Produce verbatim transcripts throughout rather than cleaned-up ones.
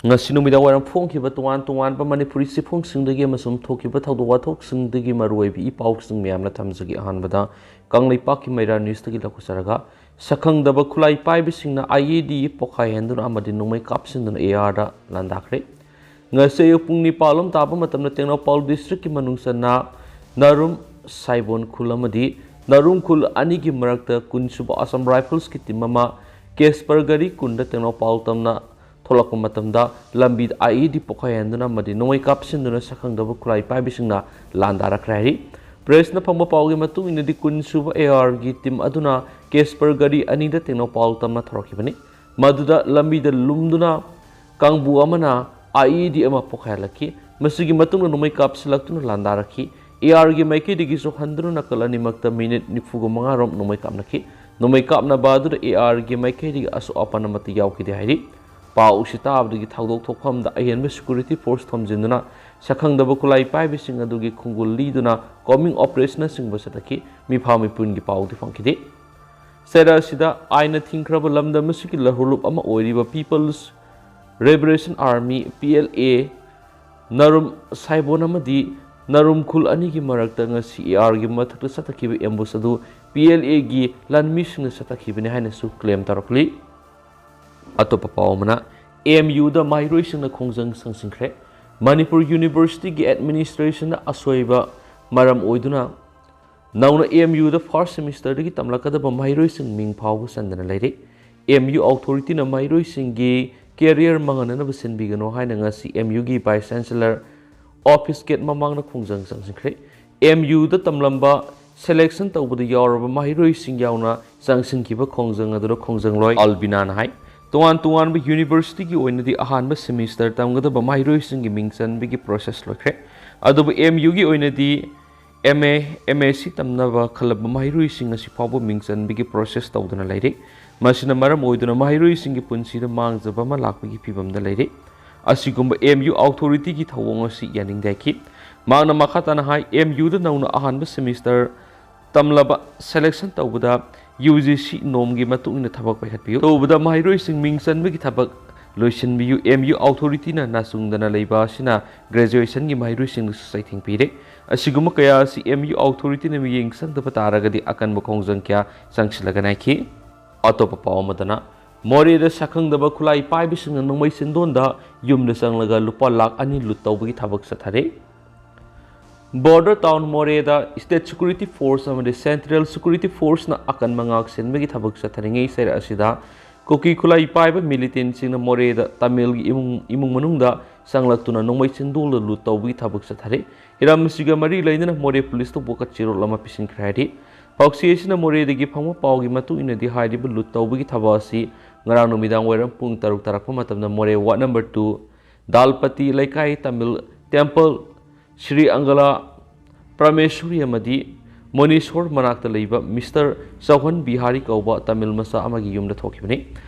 ꯉꯁꯤ ꯅꯨꯃꯤꯗꯥꯡ ꯋꯥꯏꯔꯝ ꯐꯣꯡꯈꯤꯕ ꯇꯣꯉꯥꯟ ꯇꯣꯉꯥꯟꯕ ꯃꯅꯤꯄꯨꯔꯤ ꯆꯦꯐꯣꯡꯁꯤꯡꯗꯒꯤ ꯑꯃꯁꯨꯡ ꯊꯣꯛꯈꯤꯕ ꯊꯧꯗꯣꯛ ꯋꯥꯊꯣꯛꯁꯤꯡꯗꯒꯤ ꯃꯔꯨꯑꯣꯏꯕ ꯏ ꯄꯥꯎꯁꯤꯡ ꯃꯌꯥꯝꯅ ꯊꯝꯖꯒꯦ꯫ ꯑꯍꯥꯟꯕꯗ ꯀꯪꯂꯩꯄꯥꯛꯀꯤ ꯃꯩꯔꯥ ꯅ꯭ꯌꯨꯁꯇꯒꯤ ꯂꯧꯈꯠꯆꯔꯒ, ꯁꯛꯈꯪꯗꯕ ꯈꯨꯠꯂꯥꯏ ꯄꯥꯏꯕꯁꯤꯡꯅ IED ꯄꯣꯈꯥꯏꯍꯟꯗꯨꯅ ꯑꯃꯗꯤ ꯅꯣꯡꯃꯩ ꯀꯥꯞꯁꯤꯟꯗꯨꯅ ARꯗ ꯂꯥꯟꯗꯥꯈ꯭ꯔꯦ꯫ ꯉꯁꯤ ꯑꯌꯨꯛ ꯄꯨꯡ ꯅꯤꯄꯥꯜ ꯂꯣꯝ ꯇꯥꯕ ꯃꯇꯝꯗ ꯇꯦꯡꯅꯧꯄꯥꯜ ꯗꯤꯁꯇ꯭ꯔꯤꯛꯀꯤ ꯃꯅꯨꯡ ꯆꯟꯅ ꯅꯔꯨꯝ ꯁꯥꯏꯕꯣꯟ ꯈꯨꯜ ꯑꯃꯗꯤ ꯅꯔꯨꯝ ꯈꯨꯜ ꯑꯅꯤꯒꯤ ꯃꯔꯛꯇ ꯀꯨꯟ ꯁꯨꯕ ꯑꯁꯥꯝ ꯔꯥꯏꯐꯜꯁꯀꯤ ꯇꯤꯝ ꯑꯃ ꯀꯦꯁꯄꯔ ꯒꯥꯔꯤ ꯀꯨꯟꯗ ꯇꯦꯡꯅꯧꯄꯥꯜ ꯇꯝꯅ ꯊꯣꯛꯂꯛꯄ ꯃꯇꯝꯗ ꯂꯝꯕꯤꯗ IED ꯄꯣꯈꯥꯏꯍꯟꯗꯨꯅ ꯑꯃꯗꯤ ꯅꯣꯡꯃꯩ ꯀꯥꯞꯁꯤꯟꯗꯨꯅ ꯁꯛꯈꯪꯗꯕ ꯈꯨꯠꯂꯥꯏ ꯄꯥꯏꯕꯁꯤꯡꯅ ꯂꯥꯟꯗꯥꯔꯛꯈ꯭ꯔꯦ ꯍꯥꯏꯔꯤ꯫ ꯄ꯭ꯔꯦꯁꯅ ꯐꯪꯕ ꯄꯥꯎꯒꯤ ꯃꯇꯨꯡ ꯏꯟꯅꯗꯤ, ꯀꯨꯟ ꯁꯨꯕ ARꯒꯤ ꯇꯤꯝ ꯑꯗꯨꯅ ꯀꯦꯁꯄꯔ ꯒꯥꯔꯤ ꯑꯅꯤꯗ ꯇꯦꯡꯅꯧꯄꯥꯜ ꯇꯝꯅ ꯊꯧꯔꯛꯈꯤꯕꯅꯤ꯫ ꯃꯗꯨꯗ ꯂꯝꯕꯤꯗ ꯂꯨꯝꯗꯨꯅ ꯀꯥꯡꯕꯨ ꯑꯃꯅ IED ꯑꯃ ꯄꯣꯈꯥꯏꯍꯜꯂꯛꯈꯤ꯫ ꯃꯁꯤꯒꯤ ꯃꯇꯨꯡꯗ ꯅꯣꯡꯃꯩ ꯀꯥꯞꯁꯤꯜꯂꯛꯇꯨꯅ ꯂꯥꯟꯗꯥꯔꯛꯈꯤ꯫ ARꯒꯤ ꯃꯥꯏꯀꯩꯗꯒꯤꯁꯨ ꯍꯟꯗꯨꯅ ꯅꯥꯀꯜ ꯑꯅꯤꯃꯛꯇ ꯃꯤꯅꯤꯠ ꯅꯤꯐꯨꯒ ꯃꯉꯥ ꯔꯣꯝ ꯅꯣꯡꯃꯩ ꯀꯥꯞꯅꯈꯤ꯫ ꯅꯣꯡꯃꯩ ꯀꯥꯞꯅꯕ ꯑꯗꯨꯗ ARꯒꯤ ꯃꯥꯏꯀꯩꯗꯒꯤ ꯑꯁꯣꯛ ꯑꯄꯟ ꯑꯃꯠꯇ ꯌꯥꯎꯈꯤꯗꯦ ꯍꯥꯏꯔꯤ꯫ ꯄꯥꯎ ꯑꯁꯤ ꯇꯥꯕꯗꯒꯤ ꯊꯧꯗꯣꯛ ꯊꯣꯛꯐꯝꯗ ꯑꯍꯦꯟꯕ ꯁꯦꯀ꯭ꯌꯨꯔꯤꯇꯤ ꯐꯣꯔꯁ ꯊꯝꯖꯤꯟꯗꯨꯅ ꯁꯛꯈꯪꯗꯕ ꯈꯨꯠꯂꯥꯏ ꯄꯥꯏꯕꯁꯤꯡ ꯑꯗꯨꯒꯤ ꯈꯣꯡꯒꯨꯜ ꯂꯤꯗꯨꯅ ꯀꯣꯝꯕꯤꯡ ꯑꯣꯄꯔꯦꯁꯟꯅꯆꯤꯡꯕ ꯆꯠꯊꯈꯤ꯫ ꯃꯤꯐꯥ ꯃꯤꯄꯨꯟꯒꯤ ꯄꯥꯎꯗꯤ ꯐꯪꯈꯤꯗꯦ꯫ ꯆꯩꯔꯥ ꯑꯁꯤꯗ ꯑꯥꯏꯟꯅ ꯊꯤꯡꯈ꯭ꯔꯕ ꯂꯝꯗꯝ ꯑꯁꯤꯒꯤ ꯂꯍꯨꯂꯨꯞ ꯑꯃ ꯑꯣꯏꯔꯤꯕ People's Liberation Army, PLA, ꯅꯔꯨꯝ ꯁꯥꯏꯕꯣꯟ ꯑꯃꯗꯤ ꯅꯔꯨꯝ ꯈꯨꯜ ꯑꯅꯤꯒꯤ ꯃꯔꯛꯇ ꯉꯁꯤ ARꯒꯤ ꯃꯊꯛꯇ ꯆꯠꯊꯈꯤꯕ ꯑꯦꯝꯕꯨꯁ ꯑꯗꯨ PLAꯒꯤ ꯂꯥꯟꯃꯤꯁꯤꯡꯅ ꯆꯠꯊꯈꯤꯕꯅꯤ ꯍꯥꯏꯅꯁꯨ ꯀ꯭ꯂꯦꯝ ꯇꯧꯔꯛꯂꯤ꯫ ꯑꯇꯣꯞꯄ ꯄꯥꯎ ꯑꯃꯅ, MUꯗ ꯃꯍꯩꯔꯣꯏꯁꯤꯡꯅ ꯈꯣꯡꯖꯪ ꯆꯪꯁꯤꯟꯈ꯭ꯔꯦ꯫ ꯃꯅꯤꯄꯨꯔ ꯌꯨꯅꯤꯚꯔꯁꯤꯇꯤꯒꯤ ꯑꯦꯗꯃꯤꯅꯤꯁꯇ꯭ꯔꯦꯁꯟꯗ ꯑꯁꯣꯏꯕ ꯃꯔꯝ ꯑꯣꯏꯗꯨꯅ ꯅꯧꯅ MUꯗ ꯐꯥꯔꯁ ꯁꯦꯃꯤꯁꯇꯔꯗꯒꯤ ꯇꯝꯂꯛꯀꯗꯕ ꯃꯍꯩꯔꯣꯏꯁꯤꯡ ꯃꯤꯡ ꯐꯥꯎꯕ ꯆꯟꯗꯅ ꯂꯩꯔꯦ꯫ MU ꯑꯣꯊꯣꯔꯤꯇꯤꯅ ꯃꯍꯩꯔꯣꯏꯁꯤꯡꯒꯤ ꯀꯦꯔꯤꯌꯔ ꯃꯥꯡꯍꯟꯅꯅꯕ ꯁꯤꯟꯕꯤꯒꯅꯨ ꯍꯥꯏꯅ ꯉꯁꯤ MUꯒꯤ ꯚꯥꯏꯁ ꯆꯥꯟꯁꯦꯂꯔ ꯑꯣꯐꯤꯁ ꯒꯦꯠ ꯃꯃꯥꯡꯗ ꯈꯣꯡꯖꯪ ꯆꯪꯁꯤꯟꯈ꯭ꯔꯦ꯫ MUꯗ ꯇꯝꯂꯝꯕ ꯁꯦꯂꯦꯛꯁꯟ ꯇꯧꯕꯗ ꯌꯥꯎꯔꯕ ꯃꯍꯩꯔꯣꯏꯁꯤꯡ ꯌꯥꯎꯅ ꯆꯪꯁꯤꯟꯈꯤꯕ ꯈꯣꯡꯖꯪ ꯑꯗꯨꯗ ꯈꯣꯡꯖꯪꯂꯣꯏ ꯑꯜꯕꯤꯅꯥꯅ ꯍꯥꯏ, ꯇꯣꯉꯥꯟ ꯇꯣꯉꯥꯟꯕ ꯌꯨꯅꯤꯚꯔꯁꯤꯇꯤꯒꯤ ꯑꯣꯏꯅꯗꯤ ꯑꯍꯥꯟꯕ ꯁꯦꯃꯤꯁꯇꯔ ꯇꯝꯒꯗꯕ ꯃꯍꯩꯔꯣꯏꯁꯤꯡꯒꯤ ꯃꯤꯡ ꯆꯟꯕꯒꯤ ꯄ꯭ꯔꯣꯁꯦꯁ ꯂꯣꯏꯈ꯭ꯔꯦ꯫ ꯑꯗꯨꯕꯨ MUꯒꯤ ꯑꯣꯏꯅꯗꯤ MA, MSc ꯇꯝꯅꯕ ꯈꯜꯂꯕ ꯃꯍꯩꯔꯣꯏꯁꯤꯡ ꯑꯁꯤ ꯐꯥꯎꯕ ꯃꯤꯡ ꯆꯟꯕꯒꯤ ꯄ꯭ꯔꯣꯁꯦꯁ ꯇꯧꯗꯨꯅ ꯂꯩꯔꯤ꯫ ꯃꯁꯤꯅ ꯃꯔꯝ ꯑꯣꯏꯗꯨꯅ ꯃꯍꯩꯔꯣꯏꯁꯤꯡꯒꯤ ꯄꯨꯟꯁꯤꯗ ꯃꯥꯡꯖꯕ ꯑꯃ ꯂꯥꯛꯄꯒꯤ ꯐꯤꯕꯝꯗ ꯂꯩꯔꯤ꯫ ꯑꯁꯤꯒꯨꯝꯕ MU ꯑꯣꯊꯣꯔꯤꯇꯤꯒꯤ ꯊꯧꯑꯣꯡ ꯑꯁꯤ ꯌꯥꯅꯤꯡꯗꯦ ꯍꯥꯏꯈꯤ꯫ ꯃꯍꯥꯛꯅ ꯃꯈꯥ ꯇꯥꯅ ꯍꯥꯏ, MUꯗ ꯅꯧꯅ ꯑꯍꯥꯟꯕ ꯁꯦꯃꯤꯁꯇꯔ ꯇꯝꯂꯕ ꯁꯦꯂꯦꯛꯁꯟ ꯇꯧꯕꯗ UGC ꯅꯣꯝꯒꯤ ꯃꯇꯨꯡ ꯏꯟꯅ ꯊꯕꯛ ꯄꯥꯏꯈꯠꯄꯤꯌꯨ꯫ ꯇꯧꯕꯗ ꯃꯍꯩꯔꯣꯏꯁꯤꯡ ꯃꯤꯡ ꯆꯟꯕꯒꯤ ꯊꯕꯛ ꯂꯣꯏꯁꯤꯟꯕꯤꯌꯨ꯫ ꯑꯦꯝ ꯌꯨ ꯑꯣꯊꯣꯔꯤꯇꯤꯅ ꯅꯥꯆꯨꯡꯗꯅ ꯂꯩꯕ ꯑꯁꯤꯅ ꯒ꯭ꯔꯦꯖꯨꯑꯦꯁꯟꯒꯤ ꯃꯍꯩꯔꯣꯏꯁꯤꯡꯗꯁꯨ ꯆꯩꯊꯦꯡ ꯄꯤꯔꯦ꯫ ꯑꯁꯤꯒꯨꯝꯕ ꯀꯌꯥ ꯑꯁꯤ ꯑꯦꯝ ꯌꯨ ꯑꯣꯊꯣꯔꯤꯇꯤꯅ ꯃꯤꯠꯌꯦꯡ ꯆꯪꯗꯕ ꯇꯥꯔꯒꯗꯤ ꯑꯀꯟꯕ ꯈꯣꯡꯖꯪ ꯀꯌꯥ ꯆꯪꯁꯤꯜꯂꯒꯅꯤ ꯍꯥꯏꯈꯤ꯫ ꯑꯇꯣꯞꯄ ꯄꯥꯎ ꯑꯃꯗꯅ, ꯃꯣꯔꯦꯗ ꯁꯛꯈꯪꯗꯕ ꯈꯨꯠꯂꯥꯏ ꯄꯥꯏꯕꯁꯤꯡꯅ ꯅꯣꯡꯃꯩ ꯆꯤꯟꯗꯣꯟꯗ ꯌꯨꯝꯗ ꯆꯪꯂꯒ ꯂꯨꯄꯥ ꯂꯥꯈ ꯑꯅꯤ ꯂꯨꯠ ꯇꯧꯕꯒꯤ ꯊꯕꯛ ꯆꯠꯊꯔꯤ꯫ ꯕꯣꯔꯗꯔ ꯇꯥꯎꯟ ꯃꯣꯔꯦꯗ ꯁ꯭ꯇꯦꯠ ꯁꯦꯀ꯭ꯌꯨꯔꯤꯇꯤ ꯐꯣꯔꯁ ꯑꯃꯗꯤ ꯁꯦꯟꯇ꯭ꯔꯦꯜ ꯁꯦꯀ꯭ꯌꯨꯔꯤꯇꯤ ꯐꯣꯔꯁꯅ ꯑꯀꯟꯕ ꯉꯥꯛ ꯁꯦꯟꯕꯒꯤ ꯊꯕꯛ ꯆꯠꯊꯔꯤꯉꯩ ꯆꯩꯔꯛ ꯑꯁꯤꯗ ꯀꯨꯀꯤ ꯈꯨꯠꯂꯥꯏ ꯄꯥꯏꯕ ꯃꯤꯂꯤꯇꯦꯟꯁꯤꯡꯅ ꯃꯣꯔꯦꯗ ꯇꯥꯃꯤꯜꯒꯤ ꯏꯃꯨꯡ, ꯏꯃꯨꯡ ꯃꯅꯨꯡꯗ ꯆꯪꯂꯛꯇꯨꯅ ꯅꯣꯡꯃꯩ ꯆꯤꯟꯗꯣꯜꯗ ꯂꯨꯠ ꯇꯧꯕꯒꯤ ꯊꯕꯛ ꯆꯠꯊꯔꯤ꯫ ꯍꯤꯔꯝ ꯑꯁꯤꯒ ꯃꯔꯤ ꯂꯩꯅꯅ ꯃꯣꯔꯦ ꯄꯨꯂꯤꯁꯇ ꯋꯥꯀꯠ ꯆꯦꯔꯣꯜ ꯑꯃ ꯄꯤꯁꯤꯟꯈ꯭ꯔꯦ ꯍꯥꯏꯔꯤ꯫ ꯄꯥꯎꯆꯦ ꯑꯁꯤꯅ ꯃꯣꯔꯦꯗꯒꯤ ꯐꯪꯕ ꯄꯥꯎꯒꯤ ꯃꯇꯨꯡ ꯏꯟꯅꯗꯤ ꯍꯥꯏꯔꯤꯕ ꯂꯨꯠ ꯇꯧꯕꯒꯤ ꯊꯕꯛ ꯑꯁꯤ ꯉꯔꯥꯡ ꯅꯨꯃꯤꯗꯥꯡ ꯋꯥꯏꯔꯝ ꯄꯨꯡ ꯇꯔꯨꯛ ꯇꯥꯔꯛꯄ ꯃꯇꯝꯗ ꯃꯣꯔꯦ ꯋꯥꯔꯗ ꯅꯝꯕꯔ ꯇꯨ ꯗꯥꯜꯄꯇꯤ ꯂꯩꯀꯥꯏ ꯇꯥꯃꯤꯜ ꯇꯦꯝꯄꯜ ꯁ꯭ꯔꯤ ꯑꯪꯒꯂꯥ ꯄ꯭ꯔꯃꯦꯁ꯭ꯋꯔꯤ ꯑꯃꯗꯤ ꯃꯣꯅꯤꯁꯣꯔ ꯃꯅꯥꯛꯇ ꯂꯩꯕ ꯃꯤꯁꯇꯔ ꯆꯧꯍꯟ ꯕꯤꯍꯥꯔꯤ ꯀꯧꯕ ꯇꯥꯃꯤꯜ ꯃꯆꯥ ꯑꯃꯒꯤ ꯌꯨꯝꯗ ꯊꯣꯛꯈꯤꯕꯅꯤ꯫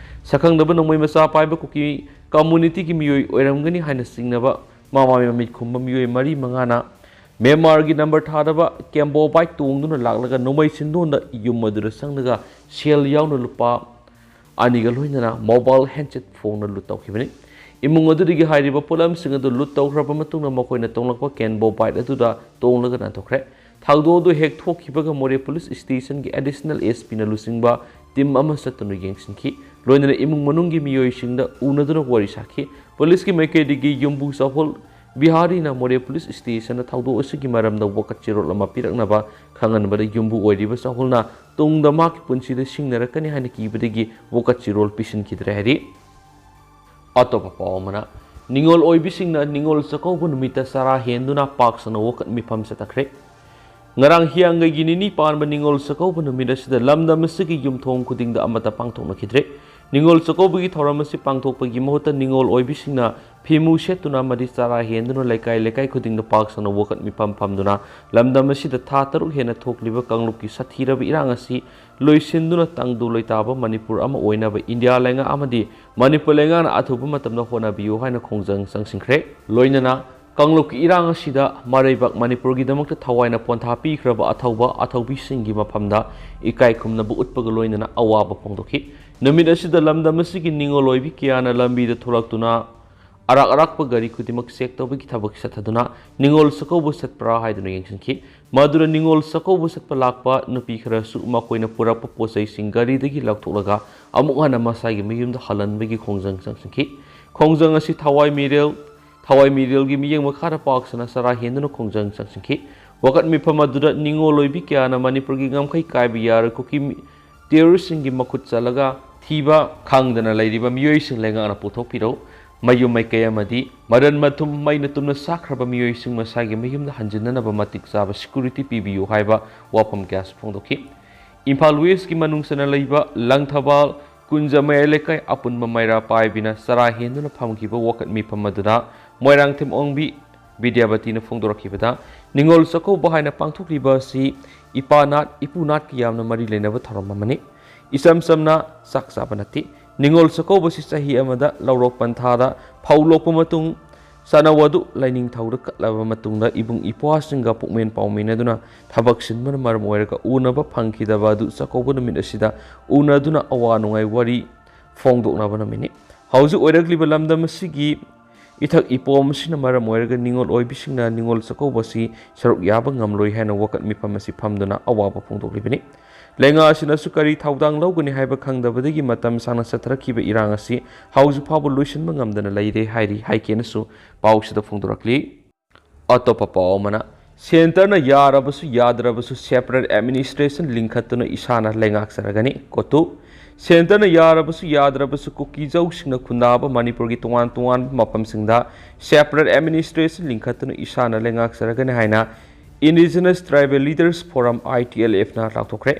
ꯁꯛꯈꯪꯗꯕ ꯅꯣꯡꯃꯩ ꯃꯆꯥ ꯄꯥꯏꯕ ꯀꯨꯀꯤ ꯀꯝꯃꯨꯅꯤꯇꯤꯒꯤ ꯃꯤꯑꯣꯏ ꯑꯣꯏꯔꯝꯒꯅꯤ ꯍꯥꯏꯅ ꯆꯤꯡꯅꯕ ꯃꯃꯥꯏ ꯃꯃꯤꯠ ꯈꯨꯝꯕ ꯃꯤꯑꯣꯏ ꯃꯔꯤ ꯃꯉꯥꯅ ꯃ꯭ꯌꯥꯟꯃꯥꯔꯒꯤ ꯅꯝꯕꯔ ꯊꯥꯗꯕ ꯀꯦꯝꯕꯣ ꯕꯥꯏꯛ ꯇꯣꯡꯗꯨꯅ ꯂꯥꯛꯂꯒ ꯅꯣꯡꯃꯩ ꯆꯤꯟꯗꯣꯟꯗ ꯌꯨꯝ ꯑꯗꯨꯗ ꯆꯪꯂꯒ ꯁꯦꯜ ꯌꯥꯎꯅ ꯂꯨꯄꯥ ꯑꯅꯤꯒ ꯂꯣꯏꯅꯅ ꯃꯣꯕꯥꯏꯜ ꯍꯦꯟꯁꯦꯠ ꯐꯣꯟꯅ ꯂꯨꯠ ꯇꯧꯈꯤꯕꯅꯤ꯫ ꯏꯃꯨꯡ ꯑꯗꯨꯗꯒꯤ ꯍꯥꯏꯔꯤꯕ ꯄꯣꯠꯂꯝꯁꯤꯡ ꯑꯗꯨ ꯂꯨꯠ ꯇꯧꯈ꯭ꯔꯕ ꯃꯇꯨꯡꯗ ꯃꯈꯣꯏꯅ ꯇꯣꯡꯂꯛꯄ ꯀꯦꯝꯕꯣ ꯕꯥꯏꯛ ꯑꯗꯨꯗ ꯇꯣꯡꯂꯒ ꯅꯥꯟꯊꯣꯛꯈ꯭ꯔꯦ꯫ ꯊꯧꯗꯣꯛ ꯑꯗꯨ ꯍꯦꯛ ꯊꯣꯛꯈꯤꯕꯒ ꯃꯣꯔꯦ ꯄꯨꯂꯤꯁ ꯁ꯭ꯇꯦꯁꯟꯒꯤ ꯑꯦꯗꯤꯁꯅꯦꯜ ꯑꯦꯁ ꯄꯤꯅ ꯂꯨꯆꯤꯡꯕ ꯇꯤꯝ ꯑꯃ ꯆꯠꯇꯨꯅ ꯌꯦꯡꯁꯤꯟꯈꯤ꯫ ꯂꯣꯏꯅꯅ ꯏꯃꯨꯡ ꯃꯅꯨꯡꯒꯤ ꯃꯤꯑꯣꯏꯁꯤꯡꯗ ꯎꯅꯗꯨꯅ ꯋꯥꯔꯤ ꯁꯥꯈꯤ꯫ ꯄꯨꯂꯤꯁꯀꯤ ꯃꯥꯏꯀꯩꯗꯒꯤ ꯌꯨꯝꯕꯨ ꯆꯥꯎꯍꯣꯜ ꯕꯤꯍꯥꯔꯤꯅ ꯃꯣꯔꯦ ꯄꯨꯂꯤꯁ ꯁ꯭ꯇꯦꯁꯟꯗ ꯊꯧꯗꯣꯛ ꯑꯁꯤꯒꯤ ꯃꯔꯝꯗ ꯋꯥꯀꯠ ꯆꯦꯔꯣꯜ ꯑꯃ ꯄꯤꯔꯛꯅꯕ ꯈꯪꯍꯟꯕꯗ ꯌꯨꯝꯕꯨ ꯑꯣꯏꯔꯤꯕ ꯆꯥꯎꯍꯣꯜꯅ ꯇꯨꯡꯗ ꯃꯍꯥꯛꯀꯤ ꯄꯨꯟꯁꯤꯗ ꯁꯤꯡꯅꯔꯛꯀꯅꯤ ꯍꯥꯏꯅ ꯀꯤꯕꯗꯒꯤ ꯋꯥꯀꯠ ꯆꯦꯔꯣꯜ ꯄꯤꯁꯤꯟꯈꯤꯗ꯭ꯔꯦ ꯍꯥꯏꯔꯤ꯫ ꯑꯇꯣꯞꯄ ꯄꯥꯎ ꯑꯃꯅ, ꯅꯤꯉꯣꯜ ꯑꯣꯏꯕꯤꯁꯤꯡꯅ ꯅꯤꯉꯣꯜ ꯆꯥꯛꯀꯧꯕ ꯅꯨꯃꯤꯠꯇ ꯆꯔꯥ ꯍꯦꯟꯗꯨꯅ ꯄꯥꯛ ꯁꯟꯅ ꯋꯥꯀꯠ ꯃꯤꯐꯝ ꯆꯠꯊꯈ꯭ꯔꯦ꯫ ꯉꯔꯥꯡ ꯍꯤꯌꯥꯡꯒꯩꯒꯤ ꯅꯤꯅꯤ ꯄꯥꯟꯕ ꯅꯤꯉꯣꯜ ꯆꯥꯛꯀꯧꯕ ꯅꯨꯃꯤꯠ ꯑꯁꯤꯗ ꯂꯝꯗꯝ ꯑꯁꯤꯒꯤ ꯌꯨꯝꯊꯣꯡ ꯈꯨꯗꯤꯡꯗ ꯑꯃꯠꯇ ꯄꯥꯡꯊꯣꯛꯅꯈꯤꯗ꯭ꯔꯦ꯫ ꯅꯤꯉꯣꯜ ꯆꯥꯛꯀꯧꯕꯒꯤ ꯊꯧꯔꯝ ꯑꯁꯤ ꯄꯥꯡꯊꯣꯛꯄꯒꯤ ꯃꯍꯨꯠꯇ ꯅꯤꯉꯣꯜ ꯑꯣꯏꯕꯤꯁꯤꯡꯅ ꯐꯤꯃꯨ ꯁꯦꯠꯇꯨꯅ ꯑꯃꯗꯤ ꯆꯔꯥ ꯍꯦꯟꯗꯨꯅ ꯂꯩꯀꯥꯏ ꯂꯩꯀꯥꯏ ꯈꯨꯗꯤꯡꯗ ꯄꯥꯛ ꯁꯟꯅ ꯋꯥꯀꯠ ꯃꯤꯐꯝ ꯐꯝꯗꯨꯅ ꯂꯝꯗꯝ ꯑꯁꯤꯗ ꯊꯥ ꯇꯔꯨꯛ ꯍꯦꯟꯅ ꯊꯣꯛꯂꯤꯕ ꯀꯥꯡꯂꯨꯞꯀꯤ ꯁꯥꯊꯤꯔꯕ ꯏꯔꯥꯡ ꯑꯁꯤ ꯂꯣꯏꯁꯤꯟꯗꯨꯅ ꯇꯪꯗꯨ ꯂꯩꯇꯥꯕ ꯃꯅꯤꯄꯨꯔ ꯑꯃ ꯑꯣꯏꯅꯕ ꯏꯟꯗꯤꯌꯥ ꯂꯩꯉꯥꯛ ꯑꯃꯗꯤ ꯃꯅꯤꯄꯨꯔ ꯂꯩꯉꯥꯛꯅ ꯑꯊꯨꯕ ꯃꯇꯝꯗ ꯍꯣꯠꯅꯕꯤꯌꯨ ꯍꯥꯏꯅ ꯈꯣꯡꯖꯪ ꯆꯪꯁꯤꯟꯈ꯭ꯔꯦ꯫ ꯂꯣꯏꯅꯅ ꯀꯥꯡꯂꯨꯞꯀꯤ ꯏꯔꯥꯡ ꯑꯁꯤꯗ ꯃꯔꯩꯕꯥꯛ ꯃꯅꯤꯄꯨꯔꯒꯤꯗꯃꯛꯇ ꯊꯋꯥꯏꯅ ꯄꯣꯟꯊꯥ ꯄꯤꯈ꯭ꯔꯕ ꯑꯊꯧꯕ ꯑꯊꯧꯕꯤꯁꯤꯡꯒꯤ ꯃꯐꯝꯗ ꯏꯀꯥꯏ ꯈꯨꯝꯅꯕ ꯎꯠꯄꯒ ꯂꯣꯏꯅꯅ ꯑꯋꯥꯕ ꯐꯣꯡꯗꯣꯛꯈꯤ꯫ ꯅꯨꯃꯤꯠ ꯑꯁꯤꯗ ꯂꯝꯗꯝ ꯑꯁꯤꯒꯤ ꯅꯤꯉꯣꯜ ꯑꯣꯏꯕꯤ ꯀꯌꯥꯅ ꯂꯝꯕꯤꯗ ꯊꯣꯛꯂꯛꯇꯨꯅ ꯑꯔꯥꯛ ꯑꯔꯥꯛꯄ ꯒꯥꯔꯤ ꯈꯨꯗꯤꯡꯃꯛ ꯆꯦꯛ ꯇꯧꯕꯒꯤ ꯊꯕꯛ ꯆꯠꯊꯗꯨꯅ ꯅꯤꯉꯣꯜ ꯆꯥꯛꯀꯧꯕ ꯆꯠꯄ꯭ꯔꯥ ꯍꯥꯏꯗꯨꯅ ꯌꯦꯡꯁꯤꯟꯈꯤ꯫ ꯃꯗꯨꯗ ꯅꯤꯉꯣꯜ ꯆꯥꯛꯀꯧꯕ ꯆꯠꯄ ꯂꯥꯛꯄ ꯅꯨꯄꯤ ꯈꯔꯁꯨ ꯃꯈꯣꯏꯅ ꯄꯨꯔꯛꯄ ꯄꯣꯠ ꯆꯩꯁꯤꯡ ꯒꯥꯔꯤꯗꯒꯤ ꯂꯧꯊꯣꯛꯂꯒ ꯑꯃꯨꯛ ꯍꯟꯅ ꯃꯁꯥꯒꯤ ꯃꯌꯨꯝꯗ ꯍꯜꯍꯟꯕꯒꯤ ꯈꯣꯡꯖꯪ ꯆꯪꯁꯤꯟꯈꯤ꯫ ꯈꯣꯡꯖꯪ ꯑꯁꯤ ꯊꯋꯥꯏ ꯃꯤꯔꯦꯜ ꯊꯋꯥꯏ ꯃꯤꯔꯦꯜꯒꯤ ꯃꯤꯠꯌꯦꯡ ꯃꯈꯥꯗ ꯄꯥꯛ ꯁꯟꯅ ꯆꯔꯥ ꯍꯦꯟꯗꯨꯅ ꯈꯣꯡꯖꯪ ꯆꯪꯁꯤꯟꯈꯤ꯫ ꯋꯥꯀꯠ ꯃꯤꯐꯝ ꯑꯗꯨꯗ ꯅꯤꯉꯣꯜ ꯑꯣꯏꯕꯤ ꯀꯌꯥꯅ ꯃꯅꯤꯄꯨꯔꯒꯤ ꯉꯝꯈꯩ ꯀꯥꯏꯕ ꯌꯥꯔꯣꯏ, ꯀꯨꯀꯤ ꯃꯤ-, ꯇꯦꯔꯣꯔꯤꯁꯁꯤꯡꯒꯤ ꯃꯈꯨꯠ ꯆꯠꯂꯒ ꯊꯤꯕ ꯈꯪꯗꯅ ꯂꯩꯔꯤꯕ ꯃꯤꯑꯣꯏꯁꯤꯡ ꯂꯩꯉꯥꯛꯅ ꯄꯨꯊꯣꯛꯄꯤꯔꯛꯎ꯫ ꯃꯌꯨꯝ ꯃꯩꯀꯩ ꯑꯃꯗꯤ ꯃꯔꯟ ꯃꯊꯨꯝ ꯃꯩꯅ ꯇꯨꯝꯅ ꯆꯥꯛꯈ꯭ꯔꯕ ꯃꯤꯑꯣꯏꯁꯤꯡ ꯃꯁꯥꯒꯤ ꯃꯌꯨꯝꯗ ꯍꯟꯖꯤꯟꯅꯅꯕ ꯃꯇꯤꯛ ꯆꯥꯕ ꯁꯦꯀ꯭ꯌꯨꯔꯤꯇꯤ ꯄꯤꯕꯤꯌꯨ ꯍꯥꯏꯕ ꯋꯥꯐꯝ ꯀꯌꯥꯁꯨ ꯐꯣꯡꯗꯣꯛꯈꯤ꯫ ꯏꯝꯐꯥꯜ ꯋꯦꯁꯀꯤ ꯃꯅꯨꯡ ꯆꯟꯅ ꯂꯩꯕ ꯂꯪꯊꯕꯥꯜ, ꯀꯨꯟꯖ ꯃꯌꯥꯏ ꯂꯩꯀꯥꯏ ꯑꯄꯨꯟꯕ ꯃꯩꯔꯥ ꯄꯥꯏꯕꯤꯅ ꯆꯔꯥ ꯍꯦꯟꯗꯨꯅ ꯐꯝꯈꯤꯕ ꯋꯥꯀꯠ ꯃꯤꯐꯝ ꯑꯗꯨꯗ ꯃꯣꯏꯔꯥꯡꯊꯦꯝ ꯑꯣꯡꯕꯤ ꯕꯤꯗ꯭ꯌꯥꯕꯇꯤꯅ ꯐꯣꯡꯗꯣꯔꯛꯈꯤꯕꯗ, ꯅꯤꯉꯣꯜ ꯆꯥꯛꯀꯧꯕ ꯍꯥꯏꯅ ꯄꯥꯡꯊꯣꯛꯂꯤꯕ ꯑꯁꯤ ꯏꯄꯥ ꯅꯥꯠ, ꯏꯄꯨ ꯅꯥꯠꯀ ꯌꯥꯝꯅ ꯃꯔꯤ ꯂꯩꯅꯕ ꯊꯧꯔꯝ ꯑꯃꯅꯤ꯫ ꯏꯆꯝ ꯆꯝꯅ ꯆꯥꯛ ꯆꯥꯕ ꯅꯠꯇꯦ꯫ ꯅꯤꯉꯣꯜ ꯆꯥꯛꯀꯧꯕꯁꯤ ꯆꯍꯤ ꯑꯃꯗ ꯂꯧꯔꯣꯛ ꯄꯟꯊꯥꯗ ꯐꯧ ꯂꯣꯛꯄ ꯃꯇꯨꯡ, ꯆꯥꯅꯧ ꯑꯗꯨ ꯂꯥꯏꯅꯤꯡꯊꯧꯗ ꯀꯠꯂꯕ ꯃꯇꯨꯡꯗ ꯏꯕꯨꯡ ꯏꯄ꯭ꯋꯥꯁꯤꯡꯒ ꯄꯨꯛꯃꯦꯟ ꯄꯥꯎꯃꯤꯟꯅꯗꯨꯅ ꯊꯕꯛ ꯁꯤꯟꯕꯅ ꯃꯔꯝ ꯑꯣꯏꯔꯒ ꯎꯅꯕ ꯐꯪꯈꯤꯗꯕ ꯑꯗꯨ ꯆꯥꯛꯀꯧꯕ ꯅꯨꯃꯤꯠ ꯑꯁꯤꯗ ꯎꯅꯗꯨꯅ ꯑꯋꯥ ꯅꯨꯡꯉꯥꯏ ꯋꯥꯔꯤ ꯐꯣꯡꯗꯣꯛꯅꯕ ꯅꯨꯃꯤꯠꯅꯤ꯫ ꯍꯧꯖꯤꯛ ꯑꯣꯏꯔꯛꯂꯤꯕ ꯂꯝꯗꯝ ꯑꯁꯤꯒꯤ ꯏꯊꯛ ꯏꯄꯣꯝ ꯑꯁꯤꯅ ꯃꯔꯝ ꯑꯣꯏꯔꯒ ꯅꯤꯉꯣꯜ ꯑꯣꯏꯕꯤꯁꯤꯡꯅ ꯅꯤꯉꯣꯜ ꯆꯥꯛꯀꯧꯕ ꯑꯁꯤ ꯁꯔꯨꯛ ꯌꯥꯕ ꯉꯝꯂꯣꯏ ꯍꯥꯏꯅ ꯋꯥꯀꯠ ꯃꯤꯐꯝ ꯑꯁꯤ ꯐꯝꯗꯨꯅ ꯑꯋꯥꯕ ꯐꯣꯡꯗꯣꯛꯂꯤꯕꯅꯤ꯫ ꯂꯩꯉꯥꯛ ꯑꯁꯤꯅꯁꯨ ꯀꯔꯤ ꯊꯧꯗꯥꯡ ꯂꯧꯒꯅꯤ ꯍꯥꯏꯕ ꯈꯪꯗꯕꯗꯒꯤ ꯃꯇꯝ ꯁꯥꯡꯅ ꯆꯠꯊꯔꯛꯈꯤꯕ ꯏꯔꯥꯡ ꯑꯁꯤ ꯍꯧꯖꯤꯛ ꯐꯥꯎꯕ ꯂꯣꯏꯁꯤꯟꯕ ꯉꯝꯗꯅ ꯂꯩꯔꯦ ꯍꯥꯏꯔꯤ ꯍꯥꯏꯀꯦꯅꯁꯨ ꯄꯥꯎꯁꯤꯗ ꯐꯣꯡꯗꯣꯔꯛꯂꯤ꯫ ꯑꯇꯣꯞꯄ ꯄꯥꯎ ꯑꯃꯅ, ꯁꯦꯟꯇꯔꯅ ꯌꯥꯔꯕꯁꯨ ꯌꯥꯗ꯭ꯔꯕꯁꯨ separate administration ꯂꯤꯡꯈꯠꯇꯨꯅ ꯏꯁꯥꯅ ꯂꯩꯉꯥꯛꯆꯔꯒꯅꯤ꯫ ꯀꯣꯇꯨ, ꯁꯦꯟꯇꯔꯅ ꯌꯥꯔꯕꯁꯨ ꯌꯥꯗ꯭ꯔꯕꯁꯨ ꯀꯨꯀꯤꯖꯧꯁꯤꯡꯅ ꯈꯨꯟꯗꯥꯕ ꯃꯅꯤꯄꯨꯔꯒꯤ ꯇꯣꯉꯥꯟ ꯇꯣꯉꯥꯟꯕ ꯃꯐꯝꯁꯤꯡꯗ separate administration ꯂꯤꯡꯈꯠꯇꯨꯅ ꯏꯁꯥꯅ ꯂꯩꯉꯥꯛꯆꯔꯒꯅꯤ ꯍꯥꯏꯅ Indigenous Tribal Leaders Forum, I T L F ꯅ ꯂꯥꯎꯊꯣꯛꯈ꯭ꯔꯦ꯫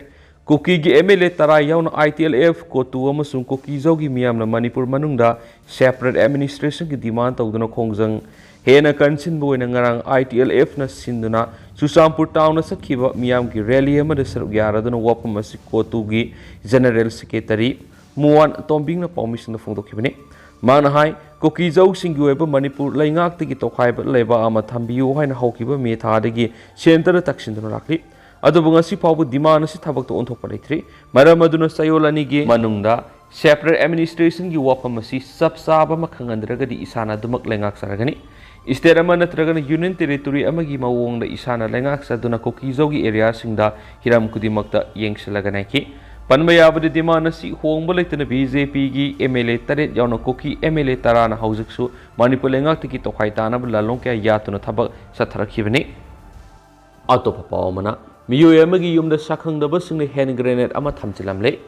ꯀꯨꯀꯤꯒꯤ M L A ꯇꯔꯥ ꯌꯥꯎꯅ I T L F, ꯀꯣꯇꯨ ꯑꯃꯁꯨꯡ ꯀꯨꯀꯤꯖꯧꯒꯤ ꯃꯤꯌꯥꯝꯅ ꯃꯅꯤꯄꯨꯔ ꯃꯅꯨꯡꯗ separate administration ꯒꯤ demand ꯇꯧꯗꯨꯅ ꯈꯣꯡꯖꯪ ꯍꯦꯟꯅ ꯀꯟꯁꯤꯟꯕ ꯑꯣꯏꯅ ꯉꯔꯥꯡ I T L F ꯅ ꯁꯤꯟꯗꯨꯅ ꯆꯨꯔꯆꯥꯟꯄꯨꯔ ꯇꯥꯎꯟꯗ ꯆꯠꯈꯤꯕ ꯃꯤꯌꯥꯝꯒꯤ rally ꯑꯃꯗ ꯁꯔꯨꯛ ꯌꯥꯔꯗꯨꯅ ꯋꯥꯐꯝ ꯑꯁꯤ ꯀꯣꯇꯨꯒꯤ General Secretary ꯃꯨꯋꯥꯟ ꯇꯣꯝꯕꯤꯡꯅ ꯄꯥꯎꯃꯤꯁꯤꯡꯗ ꯐꯣꯡꯗꯣꯛꯈꯤꯕꯅꯤ꯫ ꯃꯍꯥꯛꯅ ꯍꯥꯏ, ꯀꯨꯀꯤꯖꯧꯁꯤꯡꯒꯤ ꯑꯣꯏꯕ ꯃꯅꯤꯄꯨꯔ ꯂꯩꯉꯥꯛꯇꯒꯤ ꯇꯣꯈꯥꯏꯕ ꯂꯩꯕꯥꯛ ꯑꯃ ꯊꯝꯕꯤꯌꯨ ꯍꯥꯏꯅ ꯍꯧꯈꯤꯕ ꯃꯦ ꯊꯥꯗꯒꯤ ꯁꯦꯟꯇꯔꯗ ꯇꯛꯁꯤꯟꯗꯨꯅ ꯂꯥꯛꯂꯤ꯫ ꯑꯗꯨꯕꯨ ꯉꯁꯤ ꯐꯥꯎꯕ demand ꯑꯁꯤ ꯊꯕꯛꯇ ꯑꯣꯟꯊꯣꯛꯄ ꯂꯩꯇ꯭ꯔꯤ꯫ ꯃꯔꯝ ꯑꯗꯨꯅ ꯆꯌꯣꯜ ꯑꯅꯤꯒꯤ ꯃꯅꯨꯡꯗ separate administrationꯒꯤ ꯋꯥꯐꯝ ꯑꯁꯤ ꯆꯞ ꯆꯥꯕ ꯑꯃ ꯈꯪꯍꯟꯗ꯭ꯔꯒꯗꯤ ꯏꯁꯥꯅ ꯑꯗꯨꯃꯛ ꯂꯩꯉꯥꯛꯆꯔꯒꯅꯤ꯫ State ꯑꯃ ꯅꯠꯇ꯭ꯔꯒꯅ Union Territory ꯑꯃꯒꯤ ꯃꯑꯣꯡꯗ ꯏꯁꯥꯅ ꯂꯩꯉꯥꯛꯆꯗꯨꯅ ꯀꯨꯀꯤꯖꯧꯒꯤ areaꯁꯤꯡꯗ ꯍꯤꯔꯝ ꯈꯨꯗꯤꯡꯃꯛꯇ ꯌꯦꯡꯁꯤꯜꯂꯒ ꯅꯩꯈꯤ꯫ ꯄꯟꯕ ꯌꯥꯕꯗꯤ demand ꯑꯁꯤ ꯍꯣꯡꯕ ꯂꯩꯇꯅ BJPꯒꯤ MLA ꯇꯔꯦꯠ ꯌꯥꯎꯅ ꯀꯨꯀꯤ MLA ꯇꯔꯥꯅ ꯍꯧꯖꯤꯛꯁꯨ ꯃꯅꯤꯄꯨꯔ ꯂꯩꯉꯥꯛꯇꯒꯤ ꯇꯣꯈꯥꯏ ꯇꯥꯅꯕ ꯂꯥꯂꯣꯡ ꯀꯌꯥ ꯌꯥꯠꯇꯨꯅ ꯊꯕꯛ ꯆꯠꯊꯔꯛꯈꯤꯕꯅꯤ꯫ ꯑꯇꯣꯞꯄ ꯄꯥꯎ ꯑꯃꯅ, ꯃꯤꯑꯣꯏ ꯑꯃꯒꯤ ꯌꯨꯝꯗ ꯁꯛꯈꯪꯗꯕꯁꯤꯡꯅ hand grenade ꯑꯃ ꯊꯝꯖꯤꯜꯂꯝꯂꯦ꯫